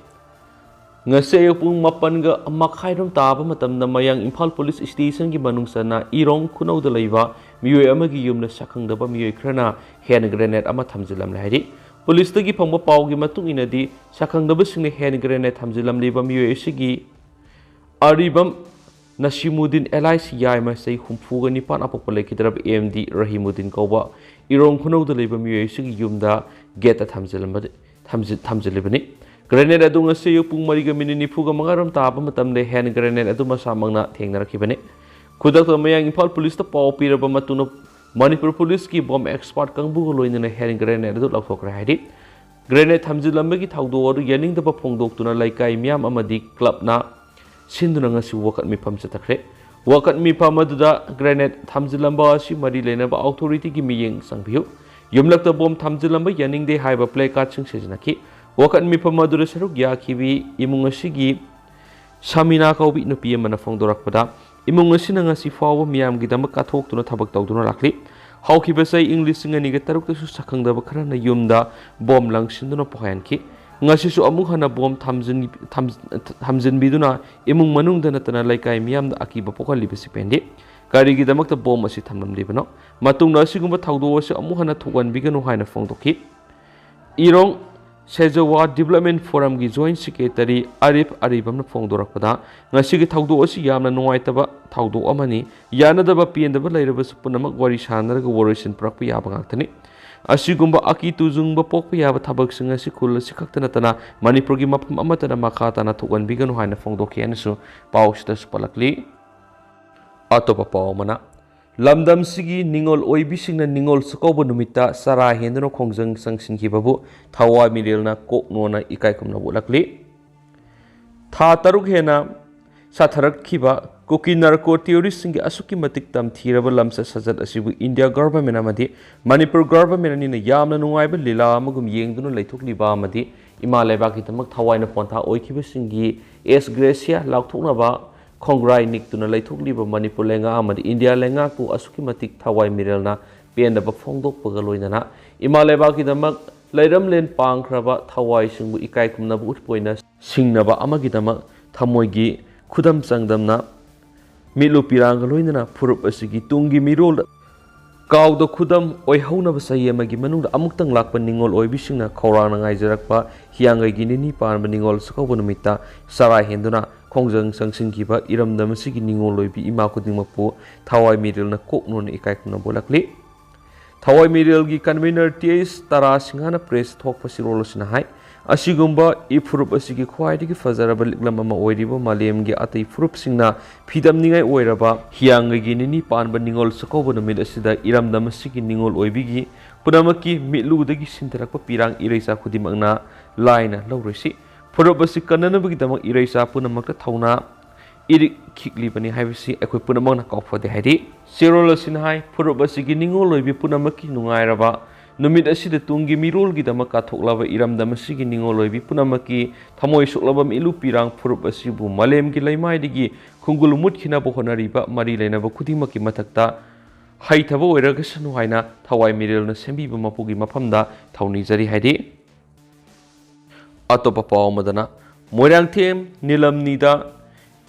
ꯉꯁꯤ ꯑꯌꯨꯛ ꯄꯨꯡ ꯃꯥꯄꯟꯒ ꯃꯈꯥꯏꯔꯣꯝ ꯇꯥꯕ ꯃꯇꯝꯗ ꯃꯌꯥꯡ ꯏꯝꯐꯥꯜ ꯄꯨꯂꯤꯁ ꯁ꯭ꯇꯦꯁꯟꯒꯤ ꯃꯅꯨꯡ ꯆꯟꯅ ꯏꯔꯣꯡ ꯈꯨꯅꯧꯗ ꯂꯩꯕ ꯃꯤꯑꯣꯏ ꯑꯃꯒꯤ ꯌꯨꯝꯗ ꯁꯛꯈꯪꯗꯕ ꯃꯤꯑꯣꯏ ꯈꯔꯅ hand grenade ꯑꯃ ꯊꯝꯖꯤꯜꯂꯝꯂꯦ ꯍꯥꯏꯔꯤ꯫ ꯄꯨꯂꯤꯁꯇꯒꯤ ꯐꯪꯕ ꯄꯥꯎꯒꯤ ꯃꯇꯨꯡ ꯏꯟꯅꯗꯤ, ꯁꯛꯈꯪꯗꯕꯁꯤꯡꯅ hand grenade ꯊꯝꯖꯤꯜꯂꯝꯂꯤꯕ ꯃꯤꯑꯣꯏ ꯑꯁꯤꯒꯤ ꯑꯔꯤꯕꯝ ꯅꯁꯤꯃꯨꯗꯤꯟ alias ꯌꯥꯏꯃ, ꯆꯍꯤ ꯍꯨꯝꯐꯨꯒ ꯅꯤꯄꯥꯟ, ꯑꯄꯣꯛꯄ ꯂꯩꯈꯤꯗ꯭ꯔꯕ AMD ꯔꯍꯤꯃꯨꯗꯤꯟ ꯀꯧꯕ ꯏꯔꯣꯡ ꯈꯨꯅꯧꯗ ꯂꯩꯕ ꯃꯤꯑꯣꯏ ꯑꯁꯤꯒꯤ ꯌꯨꯝꯗ gateꯇ ꯊꯝꯖꯤꯜꯂꯝꯕ-, ꯊꯝꯖꯤ-, ꯊꯝꯖꯤꯜꯂꯤꯕꯅꯤ꯫ Grenade ꯑꯗꯨ ꯉꯁꯤ ꯑꯌꯨꯛ ꯄꯨꯡ ꯃꯔꯤꯒ ꯃꯤꯅꯤꯠ ꯅꯤꯐꯨꯒ ꯃꯉꯥꯔꯣꯝ ꯇꯥꯕ ꯃꯇꯝꯗ hand grenade ꯑꯗꯨ ꯃꯁꯥꯃꯛꯅ ꯊꯦꯡꯅꯔꯛꯈꯤꯕꯅꯤ꯫ ꯈꯨꯗꯛꯇ ꯃꯌꯥꯡ ꯏꯝꯐꯥꯜ ꯄꯨꯂꯤꯁꯇ ꯄꯥꯎ ꯄꯤꯔꯕ ꯃꯇꯨꯡꯗ ꯃꯅꯤꯄꯨꯔ ꯄꯨꯂꯤꯁꯀꯤ bomb expert ꯀꯥꯡꯕꯨꯒ ꯂꯣꯏꯅꯅ hand grenade ꯑꯗꯨ ꯂꯧꯊꯣꯛꯈ꯭ꯔꯦ ꯍꯥꯏꯔꯤ꯫ Grenade ꯊꯝꯖꯤꯜꯂꯝꯕꯒꯤ ꯊꯧꯗꯣꯛ ꯑꯗꯨ ꯌꯥꯅꯤꯡꯗꯕ ꯐꯣꯡꯗꯣꯛꯇꯨꯅ ꯂꯩꯀꯥꯏ ꯃꯤꯌꯥꯝ ꯑꯃꯗꯤ clubꯅ ꯁꯤꯟꯗꯨꯅ ꯉꯁꯤ ꯋꯥꯀꯠ ꯃꯤꯐꯝ ꯆꯠꯊꯈ꯭ꯔꯦ꯫ ꯋꯥꯀꯠ ꯃꯤꯐꯝ ꯑꯗꯨꯗ grenade ꯊꯝꯖꯤꯜꯂꯝꯕ ꯑꯁꯤ ꯃꯔꯤ ꯂꯩꯅꯕ authorityꯒꯤ ꯃꯤꯠꯌꯦꯡ ꯆꯪꯕꯤꯌꯨ, ꯌꯨꯝꯂꯛꯇ bomb ꯊꯝꯖꯤꯜꯂꯝꯕ ꯌꯥꯅꯤꯡꯗꯦ ꯍꯥꯏꯕ placardꯁꯤꯡ ꯁꯤꯖꯤꯟꯅꯈꯤ꯫ ꯋꯥꯀꯠ ꯃꯤꯐꯝ ꯑꯗꯨꯗ ꯁꯔꯨꯛ ꯌꯥꯈꯤꯕꯤ ꯏꯃꯨꯡ ꯑꯁꯤꯒꯤ ꯁꯃꯤꯅꯥ ꯀꯧꯕꯤ ꯅꯨꯄꯤ ꯑꯃꯅ ꯐꯣꯡꯗꯣꯔꯛꯄꯗ, ꯏꯃꯨꯡ ꯑꯁꯤꯅ ꯉꯁꯤ ꯐꯥꯎꯕ ꯃꯤꯌꯥꯝꯒꯤꯗꯃꯛ ꯀꯠꯊꯣꯛꯇꯨꯅ ꯊꯕꯛ ꯇꯧꯗꯨꯅ ꯂꯥꯛꯂꯤ꯫ ꯍꯧꯈꯤꯕ ꯆꯍꯤ ꯏꯪ ꯂꯤꯁꯤꯡ ꯑꯅꯤꯒ ꯇꯔꯨꯛꯇꯁꯨ ꯁꯛꯈꯪꯗꯕ ꯈꯔꯅ ꯌꯨꯝꯗ bomb ꯂꯪꯁꯤꯟꯗꯨꯅ ꯄꯣꯛꯍꯟꯈꯤ꯫ ꯉꯁꯤꯁꯨ ꯑꯃꯨꯛ ꯍꯟꯅ bomb ꯊꯝꯖꯤꯟ-, ꯊꯝ-, ꯊꯝꯖꯤꯟꯕꯤꯗꯨꯅ ꯏꯃꯨꯡ ꯃꯅꯨꯡꯗ ꯅꯠꯇꯅ ꯂꯩꯀꯥꯏ ꯃꯤꯌꯥꯝꯗ ꯑꯀꯤꯕ ꯄꯣꯛꯍꯜꯂꯤꯕꯁꯤ ꯄꯦꯟꯗꯦ꯫ ꯀꯔꯤꯒꯤꯗꯃꯛꯇ bomb ꯑꯁꯤ ꯊꯝꯂꯝꯂꯤꯕꯅꯣ? ꯃꯇꯨꯡꯗ ꯑꯁꯤꯒꯨꯝꯕ ꯊꯧꯗꯣꯛ ꯑꯁꯤ ꯑꯃꯨꯛ ꯍꯟꯅ ꯊꯣꯛꯍꯟꯕꯤꯒꯅꯨ ꯍꯥꯏꯅ ꯐꯣꯡꯗꯣꯛꯈꯤ꯫ ꯏꯔꯣꯡ ꯁꯦꯖꯋꯥ Development Forumꯒꯤ Joint Secretary ꯑꯔꯤꯐ ꯑꯔꯤꯕꯝꯅ ꯐꯣꯡꯗꯣꯔꯛꯄꯗ, ꯉꯁꯤꯒꯤ ꯊꯧꯗꯣꯛ ꯑꯁꯤ ꯌꯥꯝꯅ ꯅꯨꯡꯉꯥꯏꯇꯕ ꯊꯧꯗꯣꯛ ꯑꯃꯅꯤ꯫ ꯌꯥꯅꯗꯕ ꯄꯦꯟꯗꯕ ꯂꯩꯔꯕꯁꯨ ꯄꯨꯝꯅꯃꯛ ꯋꯥꯔꯤ ꯁꯥꯟꯅꯔꯒ ꯋꯥꯔꯣꯏꯁꯤꯟ ꯄꯨꯔꯛꯄ ꯌꯥꯕ ꯉꯥꯛꯇꯅꯤ꯫ ꯑꯁꯤꯒꯨꯝꯕ ꯑꯀꯤ ꯇꯨꯖꯨꯡꯕ ꯄꯣꯛꯄ ꯌꯥꯕ ꯊꯕꯛꯁꯤꯡ ꯑꯁꯤ ꯈꯨꯜ ꯑꯁꯤ ꯈꯛꯇ ꯅꯠꯇꯅ ꯃꯅꯤꯄꯨꯔꯒꯤ ꯃꯐꯝ ꯑꯃꯠꯇꯗ ꯃꯈꯥ ꯇꯥꯅ ꯊꯣꯛꯍꯟꯕꯤꯒꯅꯨ ꯍꯥꯏꯅ ꯐꯣꯡꯗꯣꯛꯈꯤ ꯍꯥꯏꯅꯁꯨ ꯄꯥꯎꯁꯤꯗꯁꯨ ꯄꯜꯂꯛꯂꯤ꯫ ꯑꯇꯣꯞꯄ ꯄꯥꯎ ꯑꯃꯅ, ꯂꯝꯗꯝꯁꯤꯒꯤ ꯅꯤꯉꯣꯜ ꯑꯣꯏꯕꯤꯁꯤꯡꯅ ꯅꯤꯉꯣꯜ ꯆꯥꯛꯀꯧꯕ ꯅꯨꯃꯤꯠꯇ ꯆꯔꯥ ꯍꯦꯟꯗꯨꯅ ꯈꯣꯡꯖꯪ ꯆꯪꯁꯤꯟꯈꯤꯕꯕꯨ ꯊꯋꯥꯏ ꯃꯤꯔꯦꯜꯅ ꯀꯣꯛꯅꯣꯅ ꯏꯀꯥꯏ ꯈꯨꯝꯅꯕ ꯎꯠꯂꯛꯂꯤ꯫ ꯊꯥ ꯇꯔꯨꯛ ꯍꯦꯟꯅ ꯁꯥꯊꯔꯛꯈꯤꯕ ꯀꯨꯀꯤ ꯅꯥꯔꯀꯣ ꯇꯦꯔꯣꯔꯤꯁꯁꯤꯡꯒꯤ ꯑꯁꯨꯛꯀꯤ ꯃꯇꯤꯛ ꯇꯝꯊꯤꯔꯕ ꯂꯝꯆꯠ ꯁꯥꯖꯠ ꯑꯁꯤꯕꯨ ꯏꯟꯗꯤꯌꯥ ꯒꯚꯔꯟꯃꯦꯟ ꯑꯃꯗꯤ ꯃꯅꯤꯄꯨꯔ ꯒꯚꯔꯟꯃꯦꯟ ꯑꯅꯤꯅ ꯌꯥꯝꯅ ꯅꯨꯡꯉꯥꯏꯕ ꯂꯤꯂꯥ ꯑꯃꯒꯨꯝ ꯌꯦꯡꯗꯨꯅ ꯂꯩꯊꯣꯛꯂꯤꯕ ꯑꯃꯗꯤ ꯏꯃꯥ ꯂꯩꯕꯥꯛꯀꯤꯗꯃꯛ ꯊꯋꯥꯏꯅ ꯄꯣꯟꯊꯥ ꯑꯣꯏꯈꯤꯕꯁꯤꯡꯒꯤ ꯑꯦꯁ ꯒ꯭ꯔꯦꯁꯤꯌꯥ ꯂꯥꯎꯊꯣꯛꯅꯕ ꯈꯣꯡꯒ꯭ꯔꯥꯏ ꯅꯤꯛꯇꯨꯅ ꯂꯩꯊꯣꯛꯂꯤꯕ ꯃꯅꯤꯄꯨꯔ ꯂꯩꯉꯥꯛ ꯑꯃꯗꯤ ꯏꯟꯗꯤꯌꯥ ꯂꯩꯉꯥꯛꯄꯨ ꯑꯁꯨꯛꯀꯤ ꯃꯇꯤꯛ ꯊꯋꯥꯏ ꯃꯤꯔꯦꯜꯅ ꯄꯦꯟꯗꯕ ꯐꯣꯡꯗꯣꯛꯄꯒ ꯂꯣꯏꯅꯅ ꯏꯃꯥ ꯂꯩꯕꯥꯛꯀꯤꯗꯃꯛ ꯂꯩꯔꯝꯂꯦꯟ ꯄꯥꯡꯈ꯭ꯔꯕ ꯊꯋꯥꯏꯁꯤꯡꯕꯨ ꯏꯀꯥꯏ ꯈꯨꯝꯅꯕ ꯎꯠꯄ ꯑꯣꯏꯅ ꯁꯤꯡꯅꯕ ꯑꯃꯒꯤꯗꯃꯛ ꯊꯃꯣꯏꯒꯤ ꯈꯨꯗꯝ ꯆꯥꯡꯗꯝꯅ ꯃꯤꯠꯂꯨ ꯄꯤꯔꯥꯡꯒ ꯂꯣꯏꯅꯅ ꯐꯨꯔꯨꯞ ꯑꯁꯤꯒꯤ ꯇꯨꯡꯒꯤ ꯃꯤꯔꯣꯜꯗ ꯀꯥꯎꯗ ꯈꯨꯗꯝ ꯑꯣꯏꯍꯧꯅꯕ ꯆꯍꯤ ꯑꯃꯒꯤ ꯃꯅꯨꯡꯗ ꯑꯃꯨꯛꯇꯪ ꯂꯥꯛꯄ ꯅꯤꯉꯣꯜ ꯑꯣꯏꯕꯤꯁꯤꯡꯅ ꯈꯧꯔꯥꯡꯅ ꯉꯥꯏꯖꯔꯛꯄ ꯍꯤꯌꯥꯡꯒꯩꯒꯤ ꯅꯤꯅꯤ ꯄꯥꯟꯕ ꯅꯤꯉꯣꯜ ꯆꯥꯛꯀꯧꯕ ꯅꯨꯃꯤꯠꯇ ꯆꯔꯥ ꯍꯦꯟꯗꯨꯅ ꯈꯣꯡꯖꯪ ꯆꯪꯁꯤꯟꯈꯤꯕ ꯏꯔꯝꯗꯝ ꯑꯁꯤꯒꯤ ꯅꯤꯉꯣꯜ ꯑꯣꯏꯕꯤ ꯏꯃꯥ ꯈꯨꯗꯤꯡꯃꯛꯄꯨ ꯊꯋꯥꯏ ꯃꯤꯔꯦꯜꯅ ꯀꯣꯛꯅꯣꯅ ꯏꯀꯥꯏ ꯈꯨꯝꯅꯕ ꯎꯠꯂꯛꯂꯤ꯫ ꯊꯋꯥꯏ ꯃꯤꯔꯦꯜꯒꯤ ꯀꯟꯚꯤꯅꯔ ꯇꯤ ꯑꯩꯆ ꯇꯥꯔꯥ ꯁꯤꯡꯍꯅ ꯄ꯭ꯔꯦꯁ ꯊꯣꯛꯄ ꯆꯦꯔꯣꯜ ꯑꯁꯤꯅ ꯍꯥꯏ, ꯑꯁꯤꯒꯨꯝꯕ ꯏꯐꯨꯔꯨꯞ ꯑꯁꯤꯒꯤ ꯈ꯭ꯋꯥꯏꯗꯒꯤ ꯐꯖꯔꯕ ꯂꯤꯛꯂꯝ ꯑꯃ ꯑꯣꯏꯔꯤꯕ ꯃꯥꯂꯦꯝꯒꯤ ꯑꯇꯩ ꯐꯨꯔꯨꯞꯁꯤꯡꯅ ꯐꯤꯗꯝꯅꯤꯡꯉꯥꯏ ꯑꯣꯏꯔꯕ ꯍꯤꯌꯥꯡꯒꯩꯒꯤ ꯅꯤꯅꯤ ꯄꯥꯟꯕ ꯅꯤꯉꯣꯜ ꯆꯥꯛꯀꯧꯕ ꯅꯨꯃꯤꯠ ꯑꯁꯤꯗ ꯏꯔꯝꯗꯝ ꯑꯁꯤꯒꯤ ꯅꯤꯉꯣꯜ ꯑꯣꯏꯕꯤꯒꯤ ꯄꯨꯝꯅꯃꯛꯀꯤ ꯃꯤꯠꯂꯨꯗꯒꯤ ꯁꯤꯟꯊꯔꯛꯄ ꯄꯤꯔꯥꯡ ꯏꯔꯩꯆꯥ ꯈꯨꯗꯤꯡꯃꯛꯅ ꯂꯥꯏꯅ ꯂꯧꯔꯣꯏꯁꯤ꯫ ꯐꯨꯔꯨꯞ ꯑꯁꯤ ꯀꯟꯅꯅꯕꯒꯤꯗꯃꯛ ꯏꯔꯩꯆꯥ ꯄꯨꯝꯅꯃꯛꯇ ꯊꯧꯅꯥ ꯏꯔꯤꯛꯈꯤꯛꯂꯤꯕꯅꯤ ꯍꯥꯏꯕꯁꯤ ꯑꯩꯈꯣꯏ ꯄꯨꯝꯅꯃꯛꯅ ꯀꯥꯎꯐꯗꯦ ꯍꯥꯏꯔꯤ꯫ ꯆꯦꯔꯣꯜ ꯑꯁꯤꯅ ꯍꯥꯏ, ꯐꯨꯔꯨꯞ ꯑꯁꯤꯒꯤ ꯅꯤꯉꯣꯜ ꯑꯣꯏꯕꯤ ꯄꯨꯝꯅꯃꯛꯀꯤ ꯅꯨꯡꯉꯥꯏꯔꯕ ꯅꯨꯃꯤꯠ ꯑꯁꯤꯗ ꯇꯨꯡꯒꯤ ꯃꯤꯔꯣꯜꯒꯤꯗꯃꯛ ꯀꯠꯊꯣꯛꯂꯕ ꯏꯔꯝꯗꯝ ꯑꯁꯤꯒꯤ ꯅꯤꯉꯣꯜ ꯑꯣꯏꯕꯤ ꯄꯨꯝꯅꯃꯛꯀꯤ ꯊꯃꯣꯏ ꯁꯣꯛꯂꯕ ꯃꯤꯠꯂꯨ ꯄꯤꯔꯥꯡ ꯐꯨꯔꯨꯞ ꯑꯁꯤꯕꯨ ꯃꯥꯂꯦꯝꯒꯤ ꯂꯩꯃꯥꯏꯗꯒꯤ ꯈꯣꯡꯒꯨꯜ ꯃꯨꯠꯈꯤꯅꯕ ꯍꯣꯠꯅꯔꯤꯕ ꯃꯔꯤ ꯂꯩꯅꯕ ꯈꯨꯗꯤꯡꯃꯛꯀꯤ ꯃꯊꯛꯇ ꯍꯩꯊꯕ ꯑꯣꯏꯔꯒꯁꯅꯨ ꯍꯥꯏꯅ ꯊꯋꯥꯏ ꯃꯤꯔꯦꯜꯅ ꯁꯦꯝꯕꯤꯕ ꯃꯄꯨꯒꯤ ꯃꯐꯝꯗ ꯊꯧꯅꯤꯖꯔꯤ ꯍꯥꯏꯔꯤ꯫ ꯑꯇꯣꯞꯄ ꯄꯥꯎ ꯑꯃꯗꯅ, Moirangthem ꯅꯤꯂꯝꯅꯤꯗ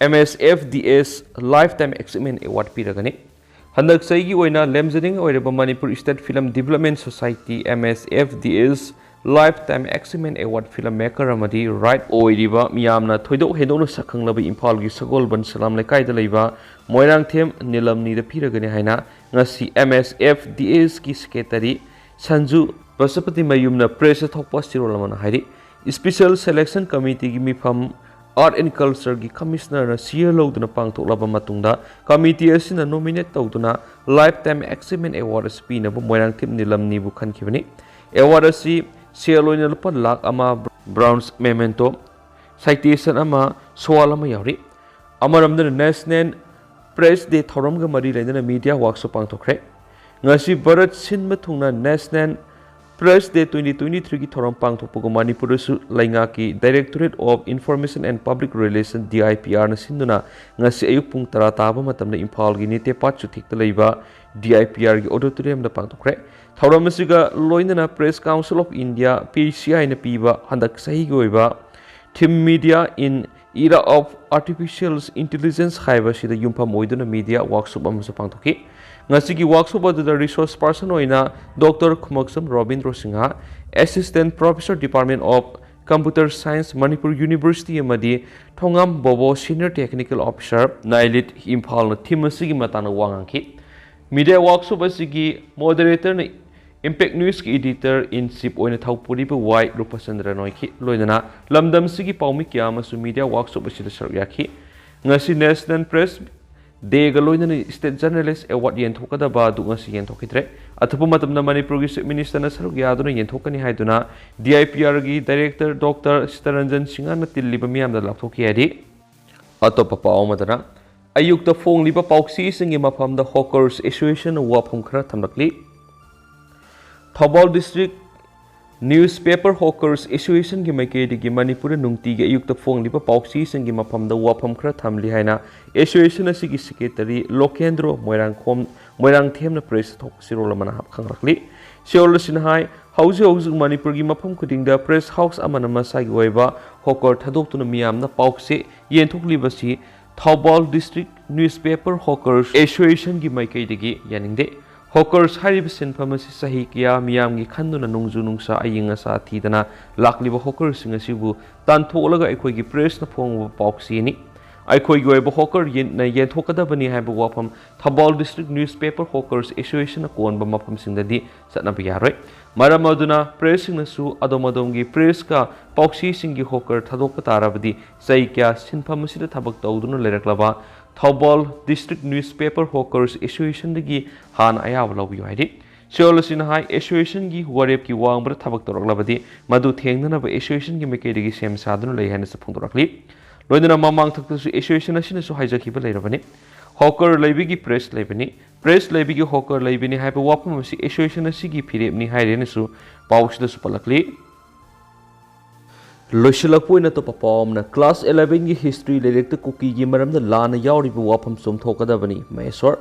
M S F D S Lifetime Achievement Award ꯄꯤꯔꯒꯅꯤ꯫ ꯍꯟꯗꯛ ꯆꯍꯤꯒꯤ ꯑꯣꯏꯅ ꯂꯦꯝꯖꯅꯤꯡ ꯑꯣꯏꯔꯕ Manipur State Film Development Society, M S F D S, Lifetime Achievement Award film maker ꯑꯃꯗꯤ writer ꯑꯣꯏꯔꯤꯕ ꯃꯤꯌꯥꯝꯅ ꯊꯣꯏꯗꯣꯛ ꯍꯦꯟꯗꯣꯛꯅ ꯁꯛꯈꯪꯂꯕ ꯏꯝꯐꯥꯜꯒꯤ ꯁꯒꯣꯜꯕꯟ ꯁꯂꯥꯝ ꯂꯩꯀꯥꯏꯗ ꯂꯩꯕ ꯃꯣꯏꯔꯥꯡꯊꯦꯝ ꯅꯤꯂꯝꯅꯤꯗ ꯄꯤꯔꯒꯅꯤ ꯍꯥꯏꯅ ꯉꯁꯤ M S F D S ꯀꯤ secretary ꯁꯟꯖꯨ ꯄꯁꯨꯄꯇꯤ ꯃꯌꯨꯝꯅ ꯄ꯭ꯔꯦꯁꯇ ꯊꯣꯛꯄ ꯆꯦꯔꯣꯜ ꯑꯃꯅ ꯍꯥꯏꯔꯤ꯫ Special Selection Committeeꯒꯤ ꯃꯤꯐꯝ Art and Cultureꯒꯤ Commissionerꯅ ꯁꯤꯌꯔ ꯂꯧꯗꯨꯅ ꯄꯥꯡꯊꯣꯛꯂꯕ ꯃꯇꯨꯡꯗ, ꯀꯃꯤꯇꯤ ꯑꯁꯤꯅ ꯅꯣꯃꯤꯅꯦꯠ ꯇꯧꯗꯨꯅ Lifetime Achievement Award ꯑꯁꯤ ꯄꯤꯅꯕ ꯃꯣꯏꯔꯥꯡꯊꯦꯝ ꯅꯤꯂꯝꯅꯤꯕꯨ ꯈꯟꯈꯤꯕꯅꯤ꯫ ꯑꯦꯋꯥꯔꯗ ꯑꯁꯤ ꯁꯦꯜ ꯑꯣꯏꯅ ꯂꯨꯄꯥ ꯂꯥꯈ ꯑꯃ, ꯕ꯭ꯔꯣꯟꯖ ꯃꯦꯃꯦꯟꯇꯣ, ꯁꯥꯏꯇꯦꯁꯟ ꯑꯃ, ꯁꯣꯋꯥꯜ ꯑꯃ ꯌꯥꯎꯔꯤ꯫ ꯑꯃꯔꯣꯝꯗꯅ National Press Day ꯊꯧꯔꯝꯒ ꯃꯔꯤ ꯂꯩꯅꯅ ꯃꯤꯗꯤꯌꯥ ꯋꯥꯛꯁꯣꯞ ꯄꯥꯡꯊꯣꯛꯈ꯭ꯔꯦ꯫ ꯉꯁꯤ ꯚꯥꯔꯠ ꯁꯤꯟꯕ ꯊꯨꯡꯅ National Press Day twenty twenty-threeꯒꯤ ꯊꯧꯔꯝ ꯄꯥꯡꯊꯣꯛꯄꯒ ꯃꯅꯤꯄꯨꯔꯗꯁꯨ ꯂꯩꯉꯥꯛꯀꯤ Directorate of Information and Public Relation, DIPRꯅ ꯁꯤꯟꯗꯨꯅ ꯉꯁꯤ ꯑꯌꯨꯛ ꯄꯨꯡ ꯇꯔꯥ ꯇꯥꯕ ꯃꯇꯝꯗ ꯏꯝꯐꯥꯜꯒꯤ ꯅꯤꯇꯦꯄꯥꯠ ꯆꯨꯊꯦꯛꯇ ꯂꯩꯕ DIPRꯒꯤ auditoriumꯗ ꯄꯥꯡꯊꯣꯛꯈ꯭ꯔꯦ꯫ ꯊꯧꯔꯝ ꯑꯁꯤꯒ ꯂꯣꯏꯅꯅ Press Council of India, PCIꯅ ꯄꯤꯕ ꯍꯟꯗꯛ ꯆꯍꯤꯒꯤ ꯑꯣꯏꯕ Theme Media in Era of Artificial Intelligence ꯍꯥꯏꯕꯁꯤꯗ ꯌꯨꯝꯐꯝ ꯑꯣꯏꯗꯨꯅ ꯃꯤꯗꯤꯌꯥ ꯋꯥꯛꯁꯣꯞ ꯑꯃꯁꯨ ꯄꯥꯡꯊꯣꯛꯈꯤ꯫ ꯉꯁꯤꯒꯤ ꯋꯥꯛꯁꯣꯞ ꯑꯗꯨꯗ ꯔꯤꯁꯣꯔꯁ ꯄꯥꯔꯁꯟ ꯑꯣꯏꯅ doctor Khumukcham Robindro Singh, Assistant Professor, Department of Computer Science, Manipur University, ꯑꯃꯗꯤ ꯊꯣꯉꯥꯝ ꯕꯣꯕꯣ, Senior Technical Officer, NIELIT, ꯏꯝꯐꯥꯜꯅ ꯊꯤꯝ ꯑꯁꯤꯒꯤ ꯃꯇꯥꯡꯗ ꯋꯥ ꯉꯥꯡꯈꯤ꯫ ꯃꯤꯗꯤꯌꯥ ꯋꯥꯛꯁꯣꯞ ꯑꯁꯤꯒꯤ ꯃꯣꯗꯔꯦꯇꯔꯅ Impact Newsꯀꯤ Editor in Chief ꯑꯣꯏꯅ ꯊꯧꯄꯨꯔꯤꯕ ꯋꯥꯏ ꯔꯨꯄꯆꯟꯗ꯭ꯔꯟ ꯑꯣꯏꯈꯤ꯫ ꯂꯣꯏꯅꯅ ꯂꯝꯗꯝꯁꯤꯒꯤ ꯄꯥꯎꯃꯤ ꯀꯌꯥ ꯑꯃꯁꯨ ꯃꯤꯗꯤꯌꯥ ꯋꯥꯛꯁꯣꯞ ꯑꯁꯤꯗ ꯁꯔꯨꯛ ꯌꯥꯈꯤ꯫ ꯉꯁꯤ National Press Dayꯒ ꯂꯣꯏꯅꯅ State Journalist Award ꯌꯦꯟꯊꯣꯛꯀꯗꯕ ꯑꯗꯨ ꯉꯁꯤ ꯌꯦꯟꯊꯣꯛꯈꯤꯗ꯭ꯔꯦ꯫ ꯑꯊꯨꯕ ꯃꯇꯝꯗ ꯃꯅꯤꯄꯨꯔꯒꯤ Chief Ministerꯅ ꯁꯔꯨꯛ ꯌꯥꯗꯨꯅ ꯌꯦꯟꯊꯣꯛꯀꯅꯤ ꯍꯥꯏꯗꯨꯅ DIPRꯒꯤ Director ꯗꯣꯛꯇꯔ ꯁꯤꯇꯔꯟꯖꯟ ꯁꯤꯡꯍꯅ ꯇꯤꯜꯂꯤꯕ ꯃꯤꯌꯥꯝꯗ ꯂꯥꯎꯊꯣꯛꯈꯤ ꯍꯥꯏꯔꯤ꯫ ꯑꯇꯣꯞꯄ ꯄꯥꯎ ꯑꯃꯗꯅ, ꯑꯌꯨꯛꯇ ꯐꯣꯡꯂꯤꯕ ꯄꯥꯎꯆꯦꯁꯤꯡꯒꯤ ꯃꯐꯝꯗ Hawkers Associationꯅ ꯋꯥꯐꯝ ꯈꯔ ꯊꯝꯂꯛꯂꯤ꯫ ꯊꯧꯕꯥꯜ District Newspaper Hawkers Associationꯒꯤ ꯃꯥꯏꯀꯩꯗꯒꯤ ꯃꯅꯤꯄꯨꯔꯗ ꯅꯨꯡꯇꯤꯒꯤ ꯑꯌꯨꯛꯇ ꯐꯣꯡꯂꯤꯕ ꯄꯥꯎꯆꯦꯁꯤꯡꯒꯤ ꯃꯐꯝꯗ ꯋꯥꯐꯝ ꯈꯔ ꯊꯝꯂꯤ ꯍꯥꯏꯅ association ꯑꯁꯤꯒꯤ secretary ꯂꯣꯀꯦꯟꯗ꯭ꯔꯣ ꯃꯣꯏꯔꯥꯡꯈꯣꯝ, ꯃꯣꯏꯔꯥꯡꯊꯦꯝꯅ Press ꯊꯣꯛꯄ ꯆꯦꯔꯣꯜ ꯑꯃꯅ ꯈꯪꯂꯛꯂꯤ꯫ ꯆꯦꯔꯣꯜ ꯑꯁꯤꯅ ꯍꯥꯏ, ꯍꯧꯖꯤꯛ ꯍꯧꯖꯤꯛ ꯃꯅꯤꯄꯨꯔꯒꯤ ꯃꯐꯝ ꯈꯨꯗꯤꯡꯗ Press House ꯑꯃꯅ ꯃꯁꯥꯒꯤ ꯑꯣꯏꯕ Hawker ꯊꯥꯗꯣꯛꯇꯨꯅ ꯃꯤꯌꯥꯝꯅ ꯄꯥꯎꯆꯦ ꯌꯦꯟꯊꯣꯛꯂꯤꯕꯁꯤ ꯊꯧꯕꯥꯜ District Newspaper Hawkers Associationꯒꯤ ꯃꯥꯏꯀꯩꯗꯒꯤ ꯌꯥꯅꯤꯡꯗꯦ꯫ Hawkers ꯍꯥꯏꯔꯤꯕ ꯁꯤꯟꯐꯝ ꯑꯁꯤ ꯆꯍꯤ ꯀꯌꯥ ꯃꯤꯌꯥꯝꯒꯤ ꯈꯟꯗꯨꯅ ꯅꯣꯡꯖꯨ ꯅꯨꯡꯁꯥ ꯑꯏꯪ ꯑꯁꯥ ꯊꯤꯗꯅ ꯂꯥꯛꯂꯤꯕ hawkerꯁꯤꯡ ꯑꯁꯤꯕꯨ ꯇꯥꯟꯊꯣꯛꯂꯒ ꯑꯩꯈꯣꯏꯒꯤ Pressꯅ ꯐꯣꯡꯕ ꯄꯥꯎꯆꯦꯅꯤ꯫ ꯑꯩꯈꯣꯏꯒꯤ ꯑꯣꯏꯕ ꯍꯣꯀꯔ ꯌꯦꯟꯅ ꯌꯦꯟꯊꯣꯛꯀꯗꯕꯅꯤ ꯍꯥꯏꯕ ꯋꯥꯐꯝ ꯊꯧꯕꯥꯜ ꯗꯤꯁꯇ꯭ꯔꯤꯛ ꯅ꯭ꯌꯨꯁꯄꯦꯄꯔ ꯍꯣꯀꯔꯁ ꯑꯦꯁꯣꯁꯤꯌꯦꯁꯟꯅ ꯀꯣꯟꯕ ꯃꯐꯝꯁꯤꯡꯗꯗꯤ ꯆꯠꯅꯕ ꯌꯥꯔꯣꯏ꯫ ꯃꯔꯝ ꯑꯗꯨꯅ ꯄ꯭ꯔꯦꯁꯁꯤꯡꯅꯁꯨ ꯑꯗꯣꯝ ꯑꯗꯣꯝꯒꯤ ꯄ꯭ꯔꯦꯁꯀ ꯄꯥꯎꯆꯦꯁꯤꯡꯒꯤ ꯍꯣꯀꯔ ꯊꯥꯗꯣꯛꯄ ꯇꯥꯔꯕꯗꯤ ꯆꯍꯤ ꯀꯌꯥ ꯁꯤꯟꯐꯝ ꯑꯁꯤꯗ ꯊꯕꯛ ꯇꯧꯗꯨꯅ ꯂꯩꯔꯛꯂꯕ ꯊꯧꯕꯥꯜ ꯗꯤꯁꯇ꯭ꯔꯤꯛ ꯅ꯭ꯌꯨꯁꯄꯦꯄꯔ ꯍꯣꯀꯔꯁ ꯑꯦꯁꯣꯁꯤꯌꯦꯁꯟꯗꯒꯤ ꯍꯥꯟꯅ ꯑꯌꯥꯕ ꯂꯧꯕꯤꯌꯨ ꯍꯥꯏꯔꯤ꯫ ꯁꯤꯑꯣꯜ ꯑꯁꯤꯅ ꯍꯥꯏ, ꯑꯦꯁꯣꯁꯤꯌꯦꯁꯟꯒꯤ ꯋꯥꯔꯦꯞꯀꯤ ꯋꯥꯡꯃꯗ ꯊꯕꯛ ꯇꯧꯔꯛꯂꯕꯗꯤ ꯃꯗꯨ ꯊꯦꯡꯅꯅꯕ ꯑꯦꯁꯣꯁꯤꯌꯦꯁꯟꯒꯤ ꯃꯥꯏꯀꯩꯗꯒꯤ ꯁꯦꯝ ꯁꯥꯗꯨꯅ ꯂꯩ ꯍꯥꯏꯅꯁꯨ ꯐꯣꯡꯗꯣꯔꯛꯂꯤ꯫ ꯂꯣꯏꯅꯅ ꯃꯃꯥꯡ ꯊꯛꯇꯁꯨ ꯑꯦꯁꯣꯁꯤꯌꯦꯁꯟ ꯑꯁꯤꯅꯁꯨ ꯍꯥꯏꯖꯈꯤꯕ ꯂꯩꯔꯕꯅꯤ, ꯍꯣꯀꯔ ꯂꯩꯕꯒꯤ ꯄ꯭ꯔꯦꯁ ꯂꯩꯕꯅꯤ, ꯄ꯭ꯔꯦꯁ ꯂꯩꯕꯒꯤ ꯍꯣꯀꯔ ꯂꯩꯕꯅꯤ ꯍꯥꯏꯕ ꯋꯥꯐꯝ ꯑꯁꯤ ꯑꯦꯁꯣꯁꯤꯌꯦꯁꯟ ꯑꯁꯤꯒꯤ ꯐꯤꯔꯦꯞꯅꯤ ꯍꯥꯏꯔꯦꯅꯁꯨ ꯄꯥꯎꯁꯤꯗꯁꯨ ꯄꯜꯂꯛꯂꯤ꯫ ꯂꯣꯏꯁꯤꯜꯂꯛꯄ ꯑꯣꯏꯅ ꯑꯇꯣꯞꯄ ꯄꯥꯎ ꯑꯃꯅ, ꯀ꯭ꯂꯥꯁ ꯑꯦꯂꯦꯚꯦꯟꯒꯤ ꯍꯤꯁꯇ꯭ꯔꯤ ꯂꯥꯏꯔꯤꯛꯇ ꯀꯨꯀꯤꯒꯤ ꯃꯔꯝꯗ ꯂꯥꯟꯅ ꯌꯥꯎꯔꯤꯕ ꯋꯥꯐꯝ ꯆꯨꯝꯊꯣꯛꯀꯗꯕꯅꯤ, ꯃꯍꯦꯁꯣꯔ꯫